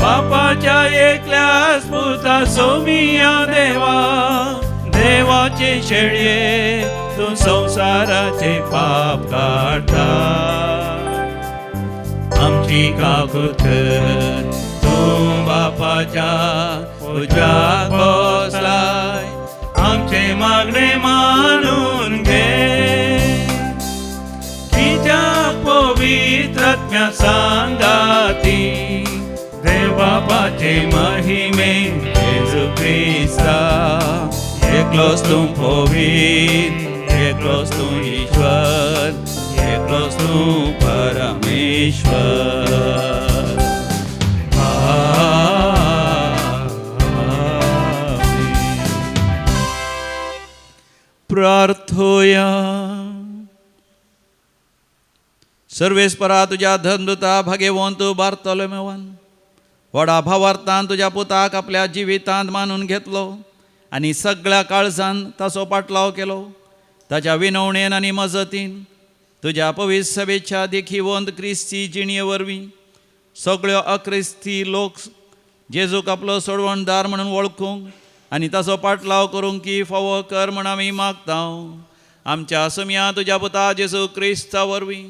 बापाच्या एकल्याच पुता सोमिया देवा देवाचे शेळये तूं संवसाराचे पाप काडटा. आमची काकूत कर तूं बापाच्या उज्याक बसलाय आमचे मागणे मानून घे. कित्याक पवित्र आत्म्या सांगाती देवबापाचे महिमे जेजू क्रिस्ता एकलोच तूं पवित्र एकलोच तूं ईश्वर एकलोच तूं परमेश्वर. आमेन. प्रार्थोया. सर्वेस्परा तुज्या धर्मदूता भागेवंत बार्तोलोमेवान व्हडा भावार्थान तुज्या पुताक आपल्या जिवितांत मानून घेतलो आनी सगळ्या काळजान ताचो पाटलाव केलो. ताच्या विनवणेन आनी मजतीन तुज्या पवित्र सभेच्या देखीवंत क्रिस्ती जिणये वरवीं सगळ्यो अक्रिस्ती लोक जेजूक आपलो सोडवणदार म्हणून वळखूंक आनी ताचो पाटलाव करूंक की फावो कर म्हण आमी मागता. आमच्या सुमया तुज्या पुता जेजू क्रिस्ता वरवीं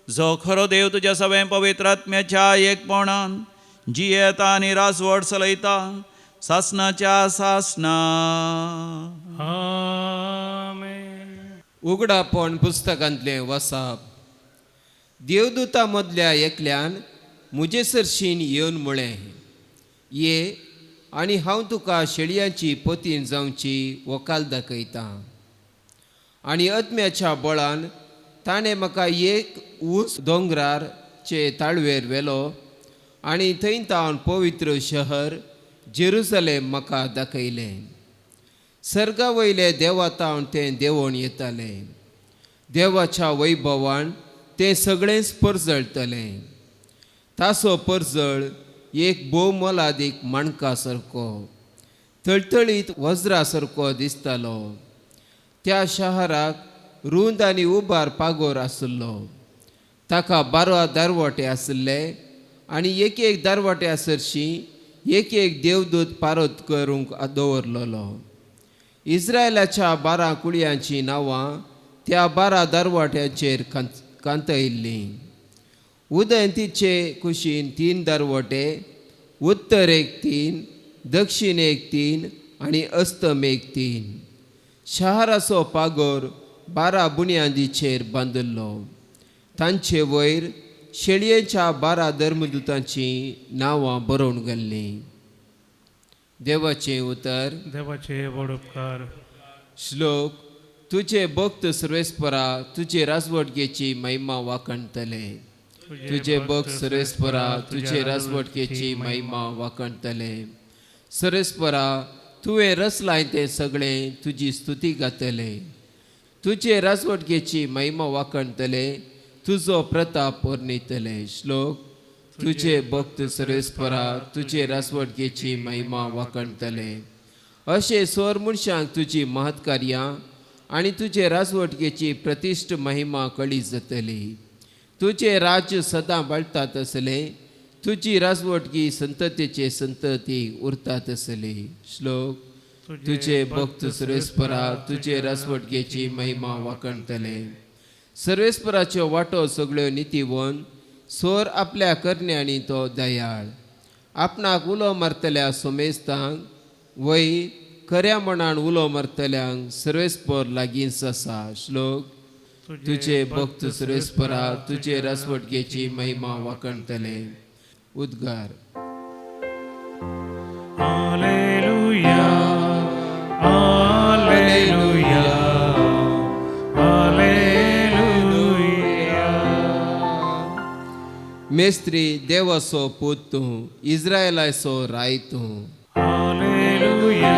जो खरो देव तुज्या सगळ्या पवित्र आत्म्याच्या एकपणान जियेता आनी राजवट चलयता सासनाच्या सासना. आमेन. उगडापण पुस्तकांतलें वसाप. देवदूता मदल्या एकल्यान म्हजे सरशीन येवन म्हळें, ये आनी हांव तुका शेळयांची पोतीन जावची वकाल दाखयतां. आनी आत्म्याच्या बळान ताणें म्हाका एक ऊंच दोंगरार चे ताळवेर व्हेलो आनी थंय तावन पवित्र शहर जेरुसलेम म्हाका दाखयलें. सर्गा वयले देवा तावन तें देंवोन येतालें. देवाच्या वैभवान तें सगळेंच परजळटलें. तासो परजळ एक भोव मोलादीक माणका सारको तळतळीत वज्रा सारको दिसतालो. त्या शहराक रूंद आनी उबार पागोर आशिल्लो. ताका 12 दारवटे आशिल्ले आनी एक एक दारवट्या सरशीं एक एक देवदूत पारत करूंक दवरलेलो. इस्रायलाच्या 12 कुळयांचीं नांवां त्या 12 दारवट्यांचेर कांतयल्लीं. उदयंतीचे कुशीन 3 दारवटे, उत्तरेक 3, दक्षिणेक 3 आनी अस्तमेक 3. शहराचो पागोर 12 बुन्यादीचेर बांदिल्लो. तांचे वयर शेळयेच्या 12 धर्मदूतांचीं नांवां बरोवन घाल्लीं. देवाचें उतर. देवाचे व्हड उपकार. श्लोक. तुजे भक्त सर्वेस्परा तुजे राजवटकेची महिमा वाखणतले. तुजे भक्त सर्वेस्परा तुजे राजवटकेची महिमा वाखणतले. सर्वेस्परा तुवें रचलाय तें सगळें तुजी स्तुती गातले. तुजे राजवटकेची महिमा वाखणतले, तुजो प्रताप वर्णितले. श्लोक. तुजे भक्त सर्वेस्परा तुजे राजवटकेची महिमा वाखणतले. अशें स्वर मनशांक तुजी महत्कार्यां आनी तुजे राजवटकेची प्रतिश्ठ महिमा कळी जातली. तुजें राज्य सदां बाळटा तसलें, तुजी राजवटकी संततीचे संतती उरता तसली. श्लोक. तुजे भक्त सर्वेस्परा तुजे राजवटकेची महिमा वाखणतले. सर्वेस्पराच्यो वाटो सगळ्यो नितीवन स्वर आपल्या करण्यांनी तो दयाळ. आपणाक उलो मारतल्या सोमेस्तांक वय खऱ्या मनान उलो मारतल्यांक सर्वेस्पर लागींच आसा. श्लोक. तुजे भक्त सर्वेस्परा तुजे राजवटकेची महिमा वाखणतले. उद्गार. Hallelujah, hallelujah, hallelujah. मेस्त्री देवाचो पूत तूं, इस्रायलाचो राय तूं. Hallelujah,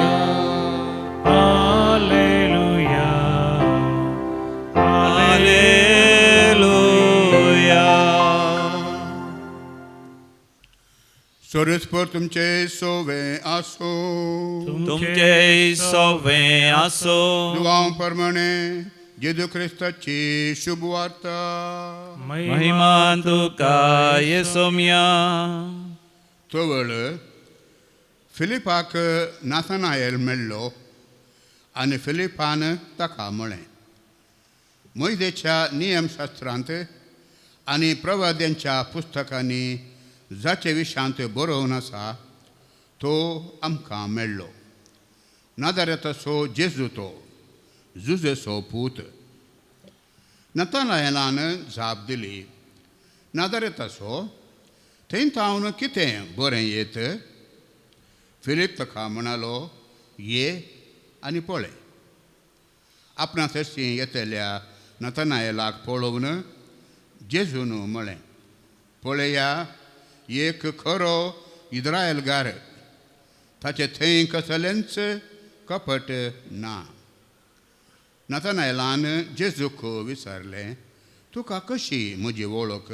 hallelujah, hallelujah. सर्वेस्पर तुमचे सोवे आसो. तुमचे सोवे आसो. दुवां प्रमाणे जेजू क्रिस्ताची शुभ वार्ता. महिमा तुका येसोम्या. तवळ फिलिपाक नाथनायल मेळ्ळो आनी फिलिपान ताका म्हळें, मोयजेच्या नियमशास्त्रांत आनी प्रवाद्यांच्या पुस्तकांनी जाचे विशांत बरोवन आसा तो तो आमकां मेळ्ळो. नाजारेताचो जेजू तो, जुजेचो पूत. नथानायेलान जाप दिली, नाजारेताचो थंय थावन कितें बरें येत? फिलीप ताका म्हणालो, ये आनी पळय. आपणा सरशीं येतल्या नथानायेलाक पळोवन जेजून म्हळें, पळया एक खरो इज्रायलगार, ताचें थंय कसलेंच कपट ना. नथानायेलान जेजूक विचारलें, तुका कशी म्हजी वळख?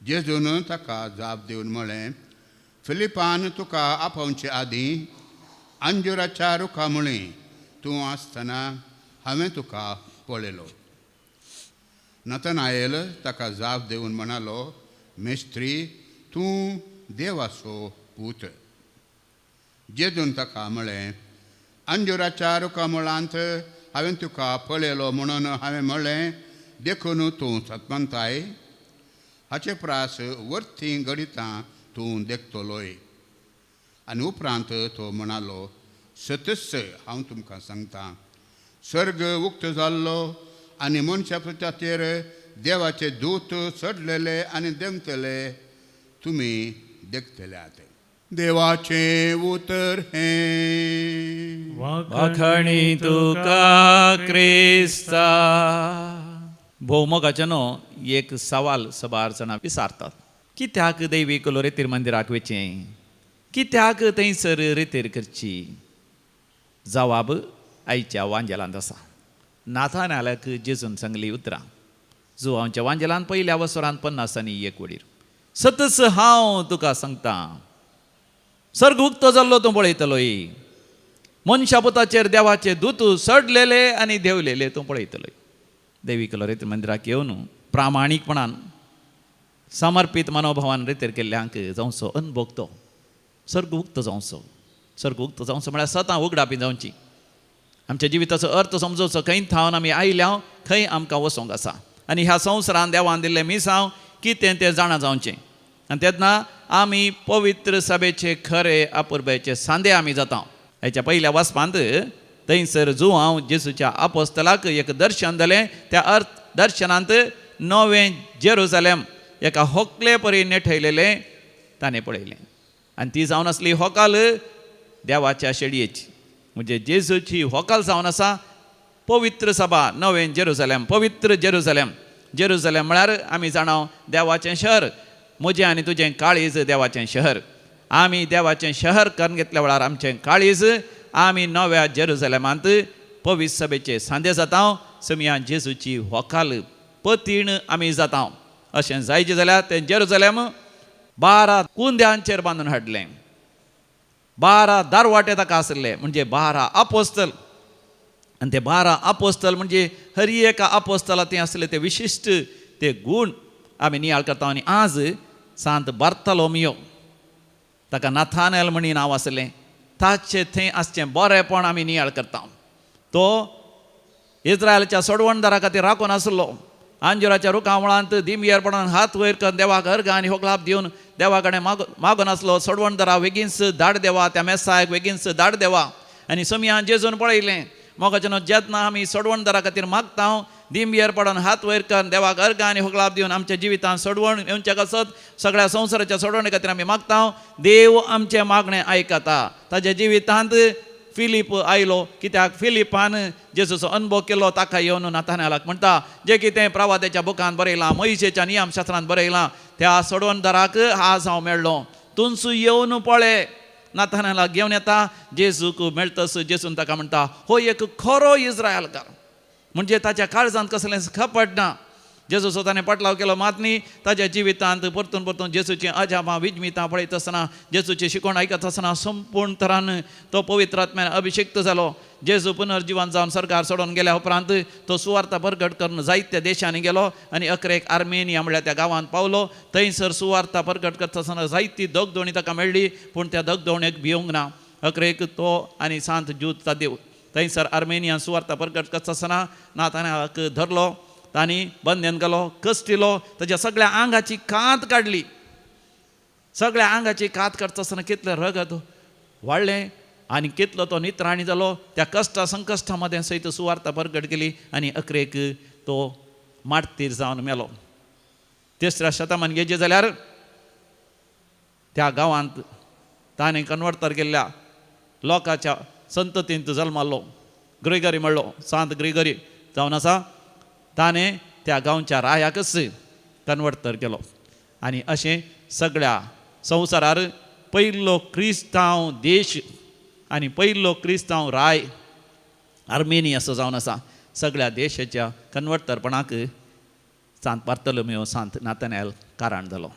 जेजून ताका जाप दिवन म्हळें, फिलिपान तुका आपोवचे आदीं अंजुराच्या रुखा मुळीं तूं आसतना हांवें तुका पळयलो. नथानायेल ताका जाप दिवन म्हणालो, मेस्त्री, तूं देवाचो पूत. जेजून ताका म्हळें, अंजुराच्या रुखा मुळांत हांवें तुका पळयलो म्हणून हांवें म्हळें, देखून तूं सतमंताय. हाचे प्रास वर्थी घडितां तूं देखतलोय. आनी उपरांत तो म्हणालो, सतच हांव तुमकां सांगता, सर्ग उक्तो जाल्लो आनी मनशा पुताचेर देवाचे दूत चडलेले आनी देंवतले तुमी देखतल्यात. देवाचें उतर हें. वाखणी तुका क्रिस्ता. भोवमोगाचें न्हू एक सवाल सबार जाणां विचारतात, कित्याक दैवी रेतीर मंदिराक वचचें, कित्याक थंयसर रेतीर करची? जवाब आयच्या वांजेलांत आसा. नाथानायेलाक जेजून सांगली उतरां जुवांच्या वांजेलान पयल्या वसरान 51 वडीर, सतच हांव तुका सांगता, सर्ग उक्तो जाल्लो तूं पळयतलोय, मनशा पुताचेर देवाचे दूत चडलेले आनी देंवलेले तूं पळयतलोय. देवी रेतीर मंदिराक येवन प्रामाणीकपणान समर्पीत मनोभावान रेतीर केल्ल्यांक जावचो अनुभव तो सर्ग उक्तो जावचो. सर्ग उक्तो जावचो म्हळ्यार सतां उगडापी जावची, आमच्या जिविताचो अर्थ समजोवचो, खंय थावन आमी आयल्या, खंय आमकां वचोंक आसा आनी ह्या संवसारान देवान दिल्लें मिसांव कितें तें जाणा जावचें. आनी तेन्ना आमी पवित्र सभेचे खरे अपुरबायेचे सांदे आमी जाता. हाच्या पयल्या वाचपांत थंयसर जुवांव जेजूच्या आपोस्तलाक एक दर्शन जालें. त्या अर्थ दर्शनांत नवें जेरुजालेम एका होकले परी नेठयलेलें ताणें पळयलें आनी ती जावन आसली होकाल देवाच्या शेडयेची. म्हणजे जेजूची होकाल जावन आसा पवित्र सभा, नवें जेरुजालेम, पवित्र जेरुजालेम. जेरुजालेम म्हळ्यार आमी जाणा देवाचें शहर. म्हजें आनी तुजें काळीज देवाचें शहर. आमी देवाचें शहर करून घेतल्या वेळार आमचें काळीज आमी नव्या जेरुजालेमांत पवित्र सभेचे सांदे जाता. समया जेजूची होकाल पतीण आमी जाता. अशें जायचें जाल्यार तें जेरुजालेम 12 कुंद्यांचेर बांदून हाडलें. 12 दारवाटे ताका आसले, म्हणजे 12 आपोस्तल. आनी ते 12 आपोस्तल म्हणजे हर एका आपोस्तला ते आसले ते विशिश्ट ते गूण आमी नियाळ करता. आनी आज सांत बार्तलोमियो, ताका नाथानेल म्हणी नांव आसलें, ताचें थंय आसचें बरेंपण आमी नियाळ करता. तो इस्रायलच्या सोडवणदारा खातीर राखून आसलो. आंजुराच्या रुखा मुळांत दिमयेर पडून हात वयर करून देवाक अर्घ आनी होगलाप दिवन देवा कडेन मागून आसलो, सोडवणदारा वेगींच धाड देवा, त्या मेसायक वेगींच धाड देवा. आनी समयान जेजून पळयलें, मोगाचें जेन्ना आमी सोडवणदारा खातीर मागता, दिमयेर पडून हात वयर करून देवाक अर्घ आनी होगलाप दिवन आमच्या जिवितांत सोडवण येवच्या कसत सगळ्या संवसाराच्या सोडवणे खातीर आमी मागता, देव आमचें मागणें आयकता. ताच्या जिवितांत फिलीप आयलो, कित्याक फिलिपान जेजूचो अनुभव केलो. ताका येवन नाथानायेलाक म्हणटा, जें कितें प्रवाद्याच्या बुकान बरयलां, मोयजेच्या नियमशास्त्रान बरयलां, त्या सोडवणदाराक आज हांव मेळ्ळो, तुमचो येवन पळय. नाथानायेलाक घेवन येता, जेजूक मेळटस जेजून ताका म्हणटा, हो एक खरो इस्रायलकार. म्हणजे ताच्या काळजांत कसलेंच खपट ना. जेजूचो ताणें पटलाव केलो मात न्ही, ताच्या जिवितांत परतून परतून जेजूचीं अजापां विजमितां पळयत आसतना, जेजूची शिकवण आयकत आसतना संपूर्ण तरान तो पवित्र आत्म्यान अभिषेक्त जालो. जेजू पुनर्जिवन जावन सरकार सोडून गेल्या उपरांत तो सुवार्ता परगट करून जायत्या देशांनी गेलो आनी अकरेक आर्मेनिया म्हळ्यार त्या गांवांत पावलो. थंयसर सुवार्ता परगट करता आसतना जायती दगदोवणी ताका मेळ्ळी, पूण त्या दगदोवणेक भिवंक ना. अकरेक तो आनी सांत ज्यूद तादेव थंयसर आर्मेनिया सुवार्ता परगट करता आसतना नाथानायेलाक धरलो, तांणी बंदेन घालो, कस्टिलो, ताच्या सगळ्या आंगाची कांत काडली. सगळ्या आंगाची कात करता आसतना कितलें रगत वाडलें आनी कितलो तो नित्राणी जालो. त्या कश्टा संकश्टा मदें सयत सुवार्ता परगट केली आनी अकरेक तो मार्तीर जावन मेलो. तिसऱ्या शतमान घेजे जाल्यार त्या गांवांत ताणें कन्वर्टर केल्ल्या लोकांच्या संततींत जल्माल्लो ग्रेगरी म्हणलो, सांत ग्रेगरी जावन आसा. ताणें त्या गांवच्या रायाकच कन्वर्टर केलो आनी अशें सगळ्या संवसारार पयलो क्रिस्तांव देश आनी पयलो क्रिस्तांव राय आर्मेनिया असो जावन आसा. सगळ्या देशाच्या कन्वर्टरपणाक सांत बार्तोलोमेव सांत नाथानायल कारण जालो.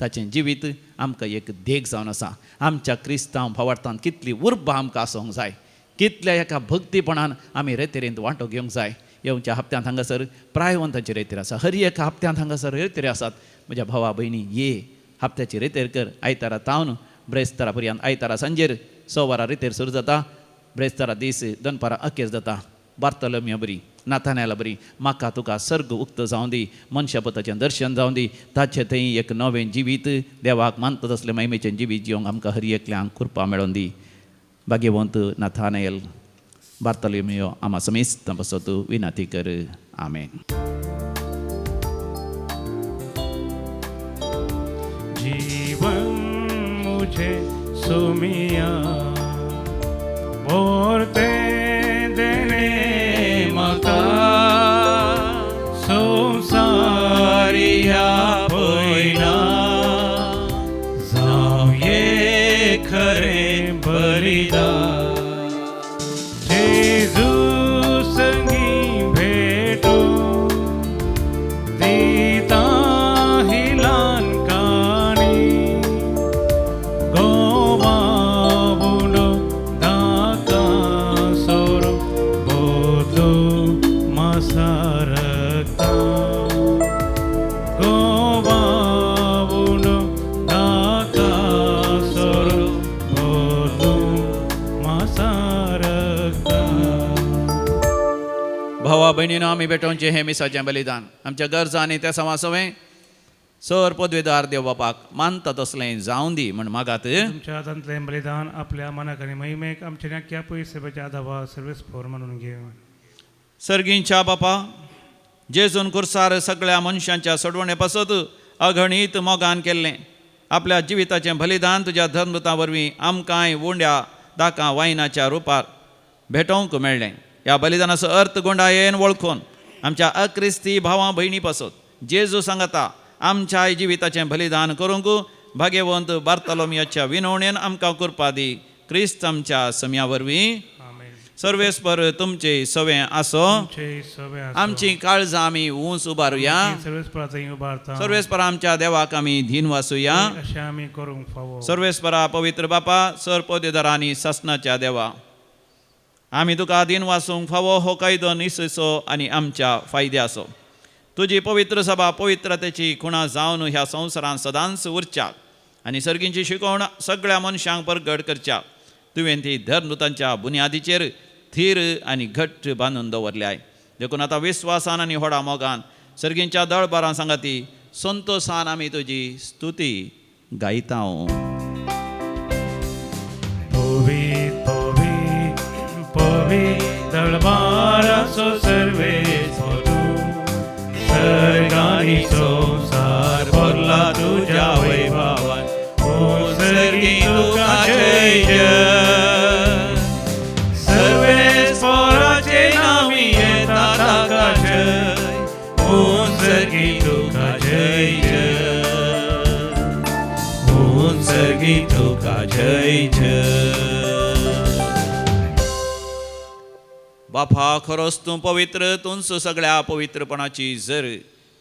ताचें जिवीत आमकां एक देख जावन आसा. आमच्या क्रिस्तांव भावार्थान कितली उर्बा आमकां आसूंक जाय, कितल्या एका भक्तीपणान आमी रेतेरेंत वांटो घेवंक जाय. येवच्या हप्त्यांत हांगासर प्रायवंताची रेतेर आसा, हर एका हप्त्यांत हांगासर रेतेर आसात. म्हज्या भावा भयणी, ये हप्त्याची रेतेर कर. आयतारा तावन ब्रेस्तारा पर्यंत, आयतारा सांजेर 6 वरां रेतेर सुरू जाता, ब्रेस्तारा दीस दनपारां अखेर जाता. बार्तोलोमेव बरी, नाथानायला बरी, म्हाका तुका सर्ग उक्त जावं दी, मनशापताचें दर्शन जावं दी, ताचें थंय एक नवें जिवीत देवाक मानता तसलें महिमेचें जिवीत जिवंक आमकां हर एकल्यांक कृपा मेळोवन दी. भाग्यवंत नाथानायल बार्तोलोमेव आमा समेस्त बसत विनंती कर. आमेन. जीवन मुझे सुमिया बोलते देने माता संसारिया पयना जावं ये खरें बलिदान जेजू संगी भेटो दिता ही ल्हान काणी गोवा उंडो दाका सोरो बोदो मासारता गोवा उंडो दाका सोरो बोदो मासारता. भावा भयणीनो, आमी भेटोवचें हें मिसाचें बलिदान आमच्या गरजा आनी त्या समासवें सर पदवेदार देव बापाक मानता तसलें जावं दी म्हण मागात. तुमच्या हातांतलें बलिदान आपल्या मनाक आनी महिमेक आमच्या नाक्या पयशेच्या आदावा सर्वीस फोर म्हणून घेवन. सर्गींच्या बापा, जेजून कुर्सार सगळ्या मनशांच्या सोडवणे पासत अगणीत मोगान केल्लें आपल्या जिविताचें बलिदान तुज्या धर्मता वरवीं आमकांय उंड्या दाकां वायनाच्या रुपार भेटोवंक मेळ्ळें. ह्या बलिदानाचो अर्थ गोंडायेन वळखून आमच्या अक्रिस्ती भावां भयणी पासत जेजू सांगता आमच्या जिविताचें बलिदान करूंक भाग्यवंत बार्तोलोमियाच्या विनवणेन आमकां कृपा दी. क्रिस्त आमच्या सम्या वरवीं. सर्वेस्पर तुमचे सवें आसो. आमची काळजां आमी ऊंच उबारुया. सर्वेस्पर आमच्या देवाक आमी धीन वासुया. सर्वेस्परा पवित्र बापा, सर पदेदार आनी सासनाच्या देवा, आमी तुका धीन वासूंक फावो हो कायदो निसो आनी आमच्या फायद्याचो. तुजी पवित्र सभा पवित्रतेची खुणा जावन ह्या संवसारांत सदांच उरच्या आनी सर्गींची शिकवण सगळ्या मनशांक परगट करच्या. तुवें ती धर्मदूतांच्या बुन्यादीचेर थीर आनी घट्ट बांदून दवरल्याय. देखून आतां विस्वासान आनी व्हडा मोगान सर्गींच्या दळबारां सांगाती संतोसान आमी तुजी स्तुती गायता. दळबाराचो सर्वेस्पर सर्गानी संवसार भरला तुज्या वैभवान. ओ सर्गी तुका जय जय, सर्वेस्पराचे नामी येता ताका जय. ओ सर्गी तुका जय जय, ओ सर्गी तुका जय जय. बापा, खरोच तूं पवित्र, तूंच सगळ्या पवित्रपणाची जर.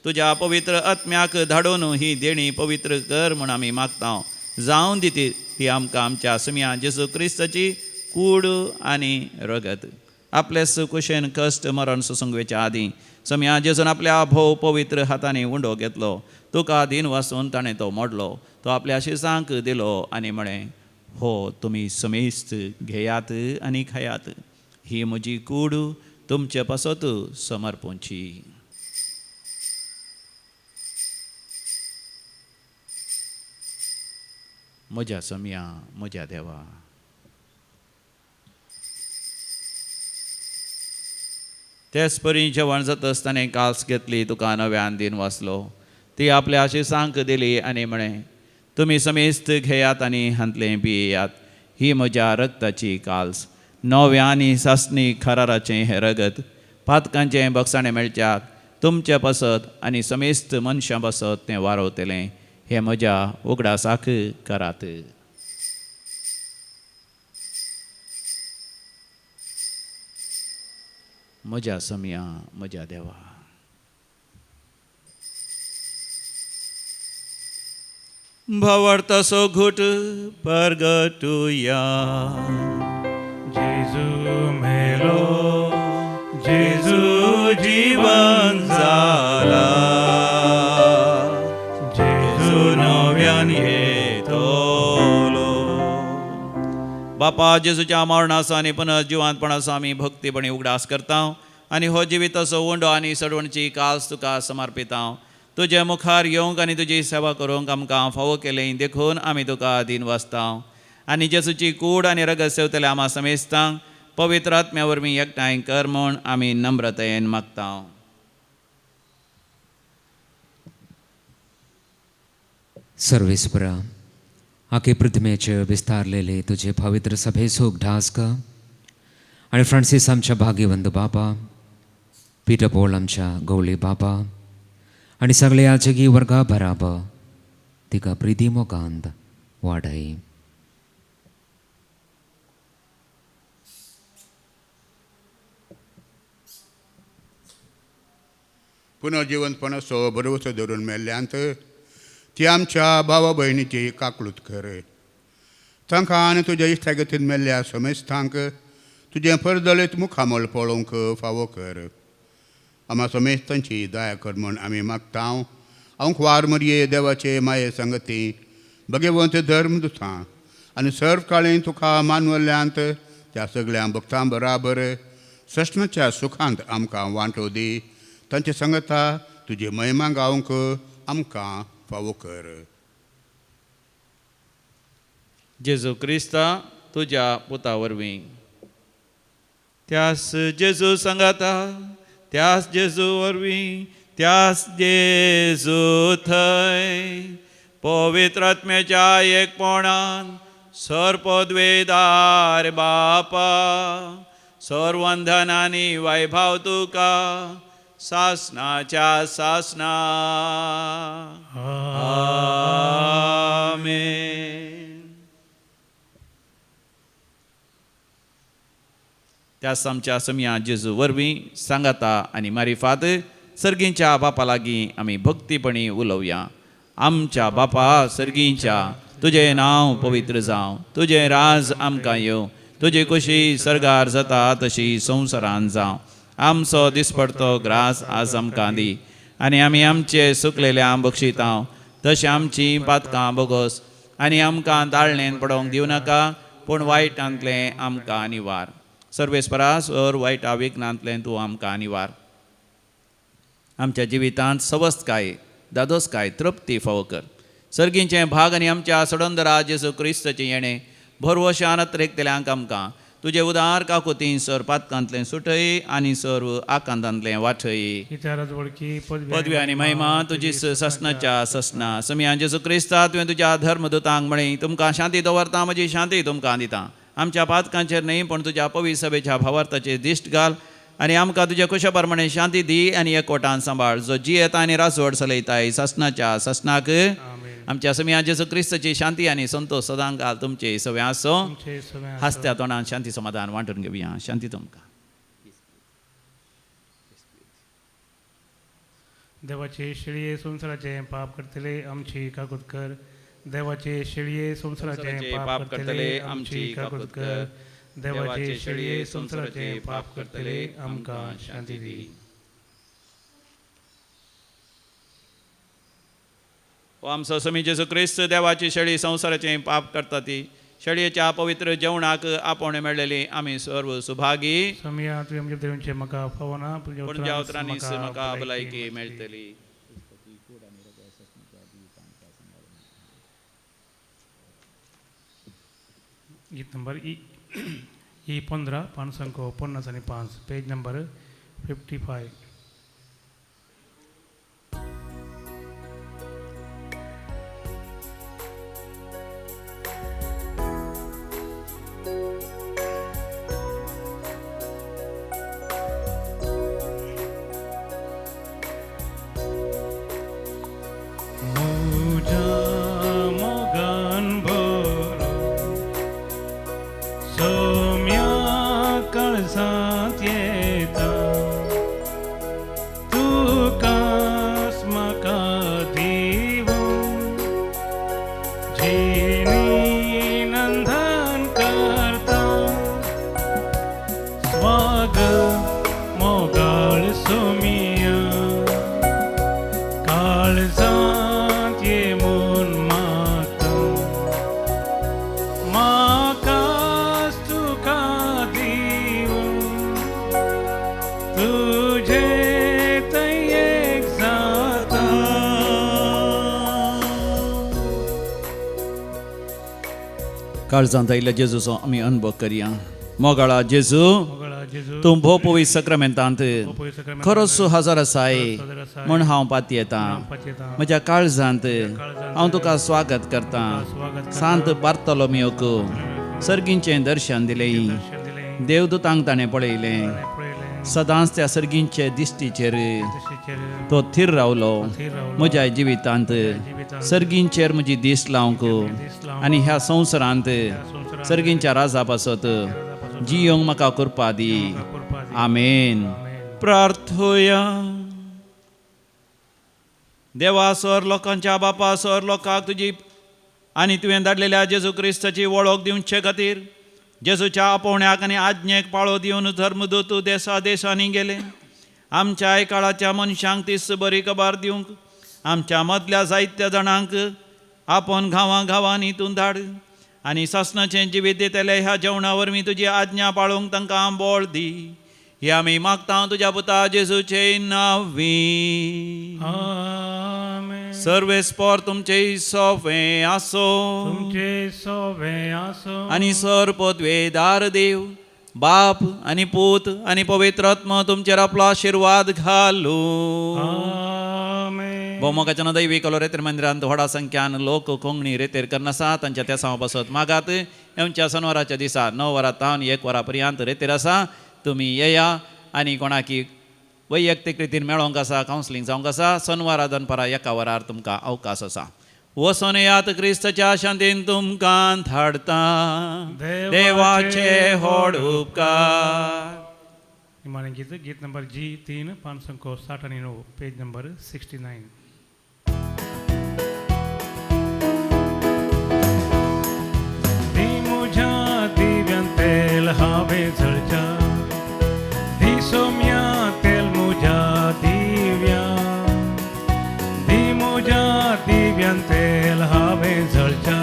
तुज्या पवित्र आत्म्याक धाडून ही देणी पवित्र कर म्हूण आमी मागता. जावं दी ती आमकां आमच्या सुम्या जेजू क्रिस्ताची कूड आनी रगत. आपले कुशेन कश्ट मरण सोसूंक आदीं सम्या जेजून आपल्या भोव पवित्र हातांनी उंडो घेतलो. तुका दीन वासून ताणें तो मोडलो, तो आपल्या शिसांक दिलो आनी म्हळें, हो तुमी समेस्त घेयात आनी खायात, ही म्हजी कूड तुमचे पासत समर्पूंची. म्हज्या सोमया, म्हज्या देवा. तेच परी जेवण जातच ताणें काल्स घेतली, तुका नव्यान दिन वाचलो, ती आपल्या आशिसांक दिली आनी म्हळें, तुमी समेस्त घेयात आनी हांतलें पियेयात, ही म्हज्या रक्ताची काल्स, नव्या आनी सासणी खराराचें हें रगत, पातकांचें बक्षाणें मेळच्याक तुमचे पासत आनी समेस्त मनशां पासत तें वारवतलें, हें म्हज्या उगडासाक करात. म्हज्या सोमया, म्हज्या देवा. भावार्थाचो घूट परगटुया. जेजू मेलो, जेजू जीवन जाला, जेजू नव्यान येतलो. बापा, जेजूच्या मरणाचो आनी पुनर्जिवंतपणाचो आमी भक्तीपणी उगडास करता आनी हो जिविताचो उंडो आनी सडवणची काल्स तुका समर्पिता. तुजे मुखार येवंक आनी तुजी सेवा करूंक आमकां फावो केलें देखून आमी तुका दीन वाचता. आनी जेजूची कूड आनी रगत सेवतले आमा समेस्तांक पवित्र आत्म्या वरवीं एकठांय कर म्हूण आमी नम्रतायेन मागता. सर्वेस्परा, आखे पृथ्वेचे विस्तारलेले तुजे पवित्र सभेचो उगडास कर आनी फ्रांसीस आमच्या भाग्यवंत बापा, पीटर पॉल आमच्या गवळी बापा आनी सगळ्या जगी वर्गा बराबर तिका प्रिती मोगांत वाडय. पुनर्जिवंतपणाचो भरवसो धरून मेल्ल्यांत ती आमच्या भावा भयणीची काकळूत कर. तांकां आनी तुज्या इश्टागतीन मेल्ल्या समेस्तांक तुजें परदळीत मुखामळ पळोवंक फावो कर. आमा समेस्तांची दया कर म्हूण आमी मागता. हांव वार मरये देवाचे माये संगती भगवंत धर्म दुतां आनी सर्व काळें तुका मानवल्ल्यांत त्या सगळ्या भक्तां बराबर सस्नाच्या सुखांत आमकां वांटो दी. तांचे संगता तुजी महिमा गावंक आमकां फावो कर. जेजू क्रिस्ता तुज्या पुता वरवीं, त्यास जेजू सांगाता, त्यास जेजू वरवीं, त्यास जेजू थंय पवित्र आत्म्याच्या एकपणान सर्पद्वेदार बापा, सर्वंधन आनी वैभव तुका सासनाच्या सासना. आमेन. त्यास आमच्या समया जेजू वरवीं सांगाता आनी मारिफात सर्गींच्या बापा लागीं आमी भक्तीपणी उलोवया. आमच्या बापा सर्गींच्या, तुजें नांव पवित्र जावं, तुजें राज आमकां येवं, तुजी खुशी सर्गार जाता तशी संवसारान जावं. आमचो दिसपडतो ग्रास आज आमकां दी आनी आमी आमचे सुकलेल्या बक्षितां तशें आमचीं पातकां बोगस आनी आमकां दाळणेन पडोवंक दिवं नाका, पूण वायटांतलें आमकां निवार. सर्वेस्परा, सर वायटा विघ्नांतलें तूं आमकां निवार. आमच्या जिवितांत सवस्तकाय, दादोसकाय, तृप्ती फावो कर. सर्गींचें भाग आनी आमच्या सडंदरा जेजू क्रिस्ताचें येणें भरवशान अत्रेकतल्यांक आमकां तुजे उदार काकुतीन सर पातकांतलें सुटय आनी सर्व आकांतांतलें वाटय. पदवी आनी महिमा तुजी ससनाच्या ससना. समिया जेजू क्रिस्ता, तुवें तुज्या धर्मदूतांक म्हळें, तुमकां शांती दवरता, म्हजी शांती तुमकां दिता. आमच्या पातकांचेर न्हय पूण तुज्या पवित्र सभेच्या भावार्थाचेर दिश्ट घाल आनी आमकां तुज्या कुशा प्रमाणे शांती दी आनी एकवटान सांबाळ, जो जियेता आनी राजवट चलयताय ससनाच्या ससनाक. आमच्या समिया जेजू क्रिस्ताची शांती आनी संतोश सदां काल तुमचे सगळें आसूं. हासत्या तोंडान शांती समाधान वांटून घेवया. शांती तुमकां. देवाचे शेळये संवसाराचें पाप करतले आमची काकूत कर. देवाचे शेळये संवसाराचें पाप करतले आमची काकूत कर. देवाचे शेळये संवसाराचें पाप करतले आमकां शांती दी. आमचो समी जेजू क्रिस्त देवाची शेळी संवसाराचें पाप करता ती शेळयेच्या पवित्र जेवणाक आपोवणें मेळ्ळेली आमी सर्व सुभागी. समिया, तुवें आमच्या देवाचें म्हाका फावना, पूण तुज्या उतरांनी म्हाका भलायकी मेळटली. गीत नंबर ई 15 555, पेज नंबर 55। काळजांत आयिल्ल्या जेजूचो आमी अनुभव करया. मोगाळा जेजू, तूं भोव पवित्र सक्रमेंतांत खरोच हजर आसाय म्हूण हांव पातयेतां. म्हज्या काळजांत हांव तुका स्वागत करतां. सांत बार्तोलोमियोक सर्गींचें दर्शन दिलें, देवदूतांक ताणें पळयलें, सदांच त्या सर्गींचे दिश्टीचेर तो थीर रावलो. म्हज्या जिवितांत सर्गींचेर म्हजी दीस लावंक आनी ह्या संवसारांत सर्गींच्या राजा पासत जियोंक म्हाका कृपा दी. आमेन. प्रार्थोया. देवा, सर लोकांच्या बापा, सर लोकांक तुजी आनी तुवें धाडलेल्या जेजू क्रिस्ताची वळख दिवचे खातीर जेजूच्या आपोवण्याक आनी आज्ञेक पाळो दिवन धर्मदूत देसा देशांनी गेले. आमच्या काळाच्या मनशांक तीच बरी खबर दिवंक आमच्या मदल्या जायत्या जाणांक आपोवन गांवां गांवांनी तूं धाड आनी सासणाचें जिवीत दितले ह्या जेवणा वरवीं तुजी आज्ञा पाळूंक तांकां बळ दी. हे आमी मागता तुज्या पुता जेजूचे नांवी. सर्वेस्पर तुमचे सोवे आसो, तुमचे सोवे आसो. आनी सर पदवेदार देव बाप आनी पूत आनी पवित्र आत्मा तुमचेर आपलो आशिर्वाद घालू. भोवमोगाच्या दैवी कलो रेतेर मंदिरांत व्हडा संख्यान लोक कोंकणी रेतेर करनासा तांच्या तेसांव पासत मागात. येवच्या सनवाराच्या दिसा 9 वरां तावन 1 वरां पर्यंत रेतेर आसा. तुमी येया आनी कोणाकी वैयक्तीक रितीन मेळोंक आसा, कावन्सिलींग जावंक आसा, सनवारा दनपारां 1 वरार तुमकां अवकाश आसा. वचोन येयात, क्रिस्ताच्या शांतीन तुमकां धाडता. देवाचे व्हड उपकार. निमाणें गीत, गीत नंबर जी 3 569, पेज नंबर 69. दी मुझ्या दिव्यान तेल हांवें झळच्या, दी सोम्या तेल मुझ्या दिव्या, दी मुझ्या दिव्यान तेल हांवें झळच्या,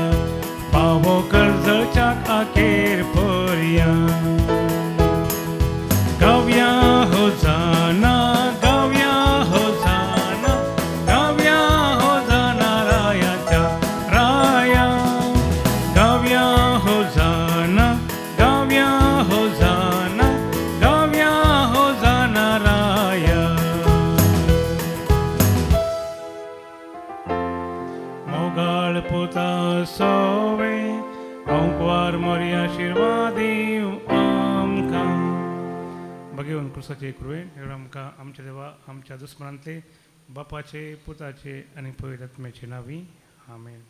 पावो कर झळच्याक आखेर पर्या. गावया होजाना, गावया होजाना, गावया होजाना रायाच्या राया. गावया होजाना, गावया होजाना, गावया होजाना राया. मोगाळ पुता सोवे अंकवार मोरी आशिर्वाद दिव आमकां. भगेवन क्रुसाचे कृपेन एवढं आमकां आमच्या देवा आमच्या दुस्मनांतले बापाचे पुताचे आनी पवित्र आत्म्याचे नांवी. आमेन.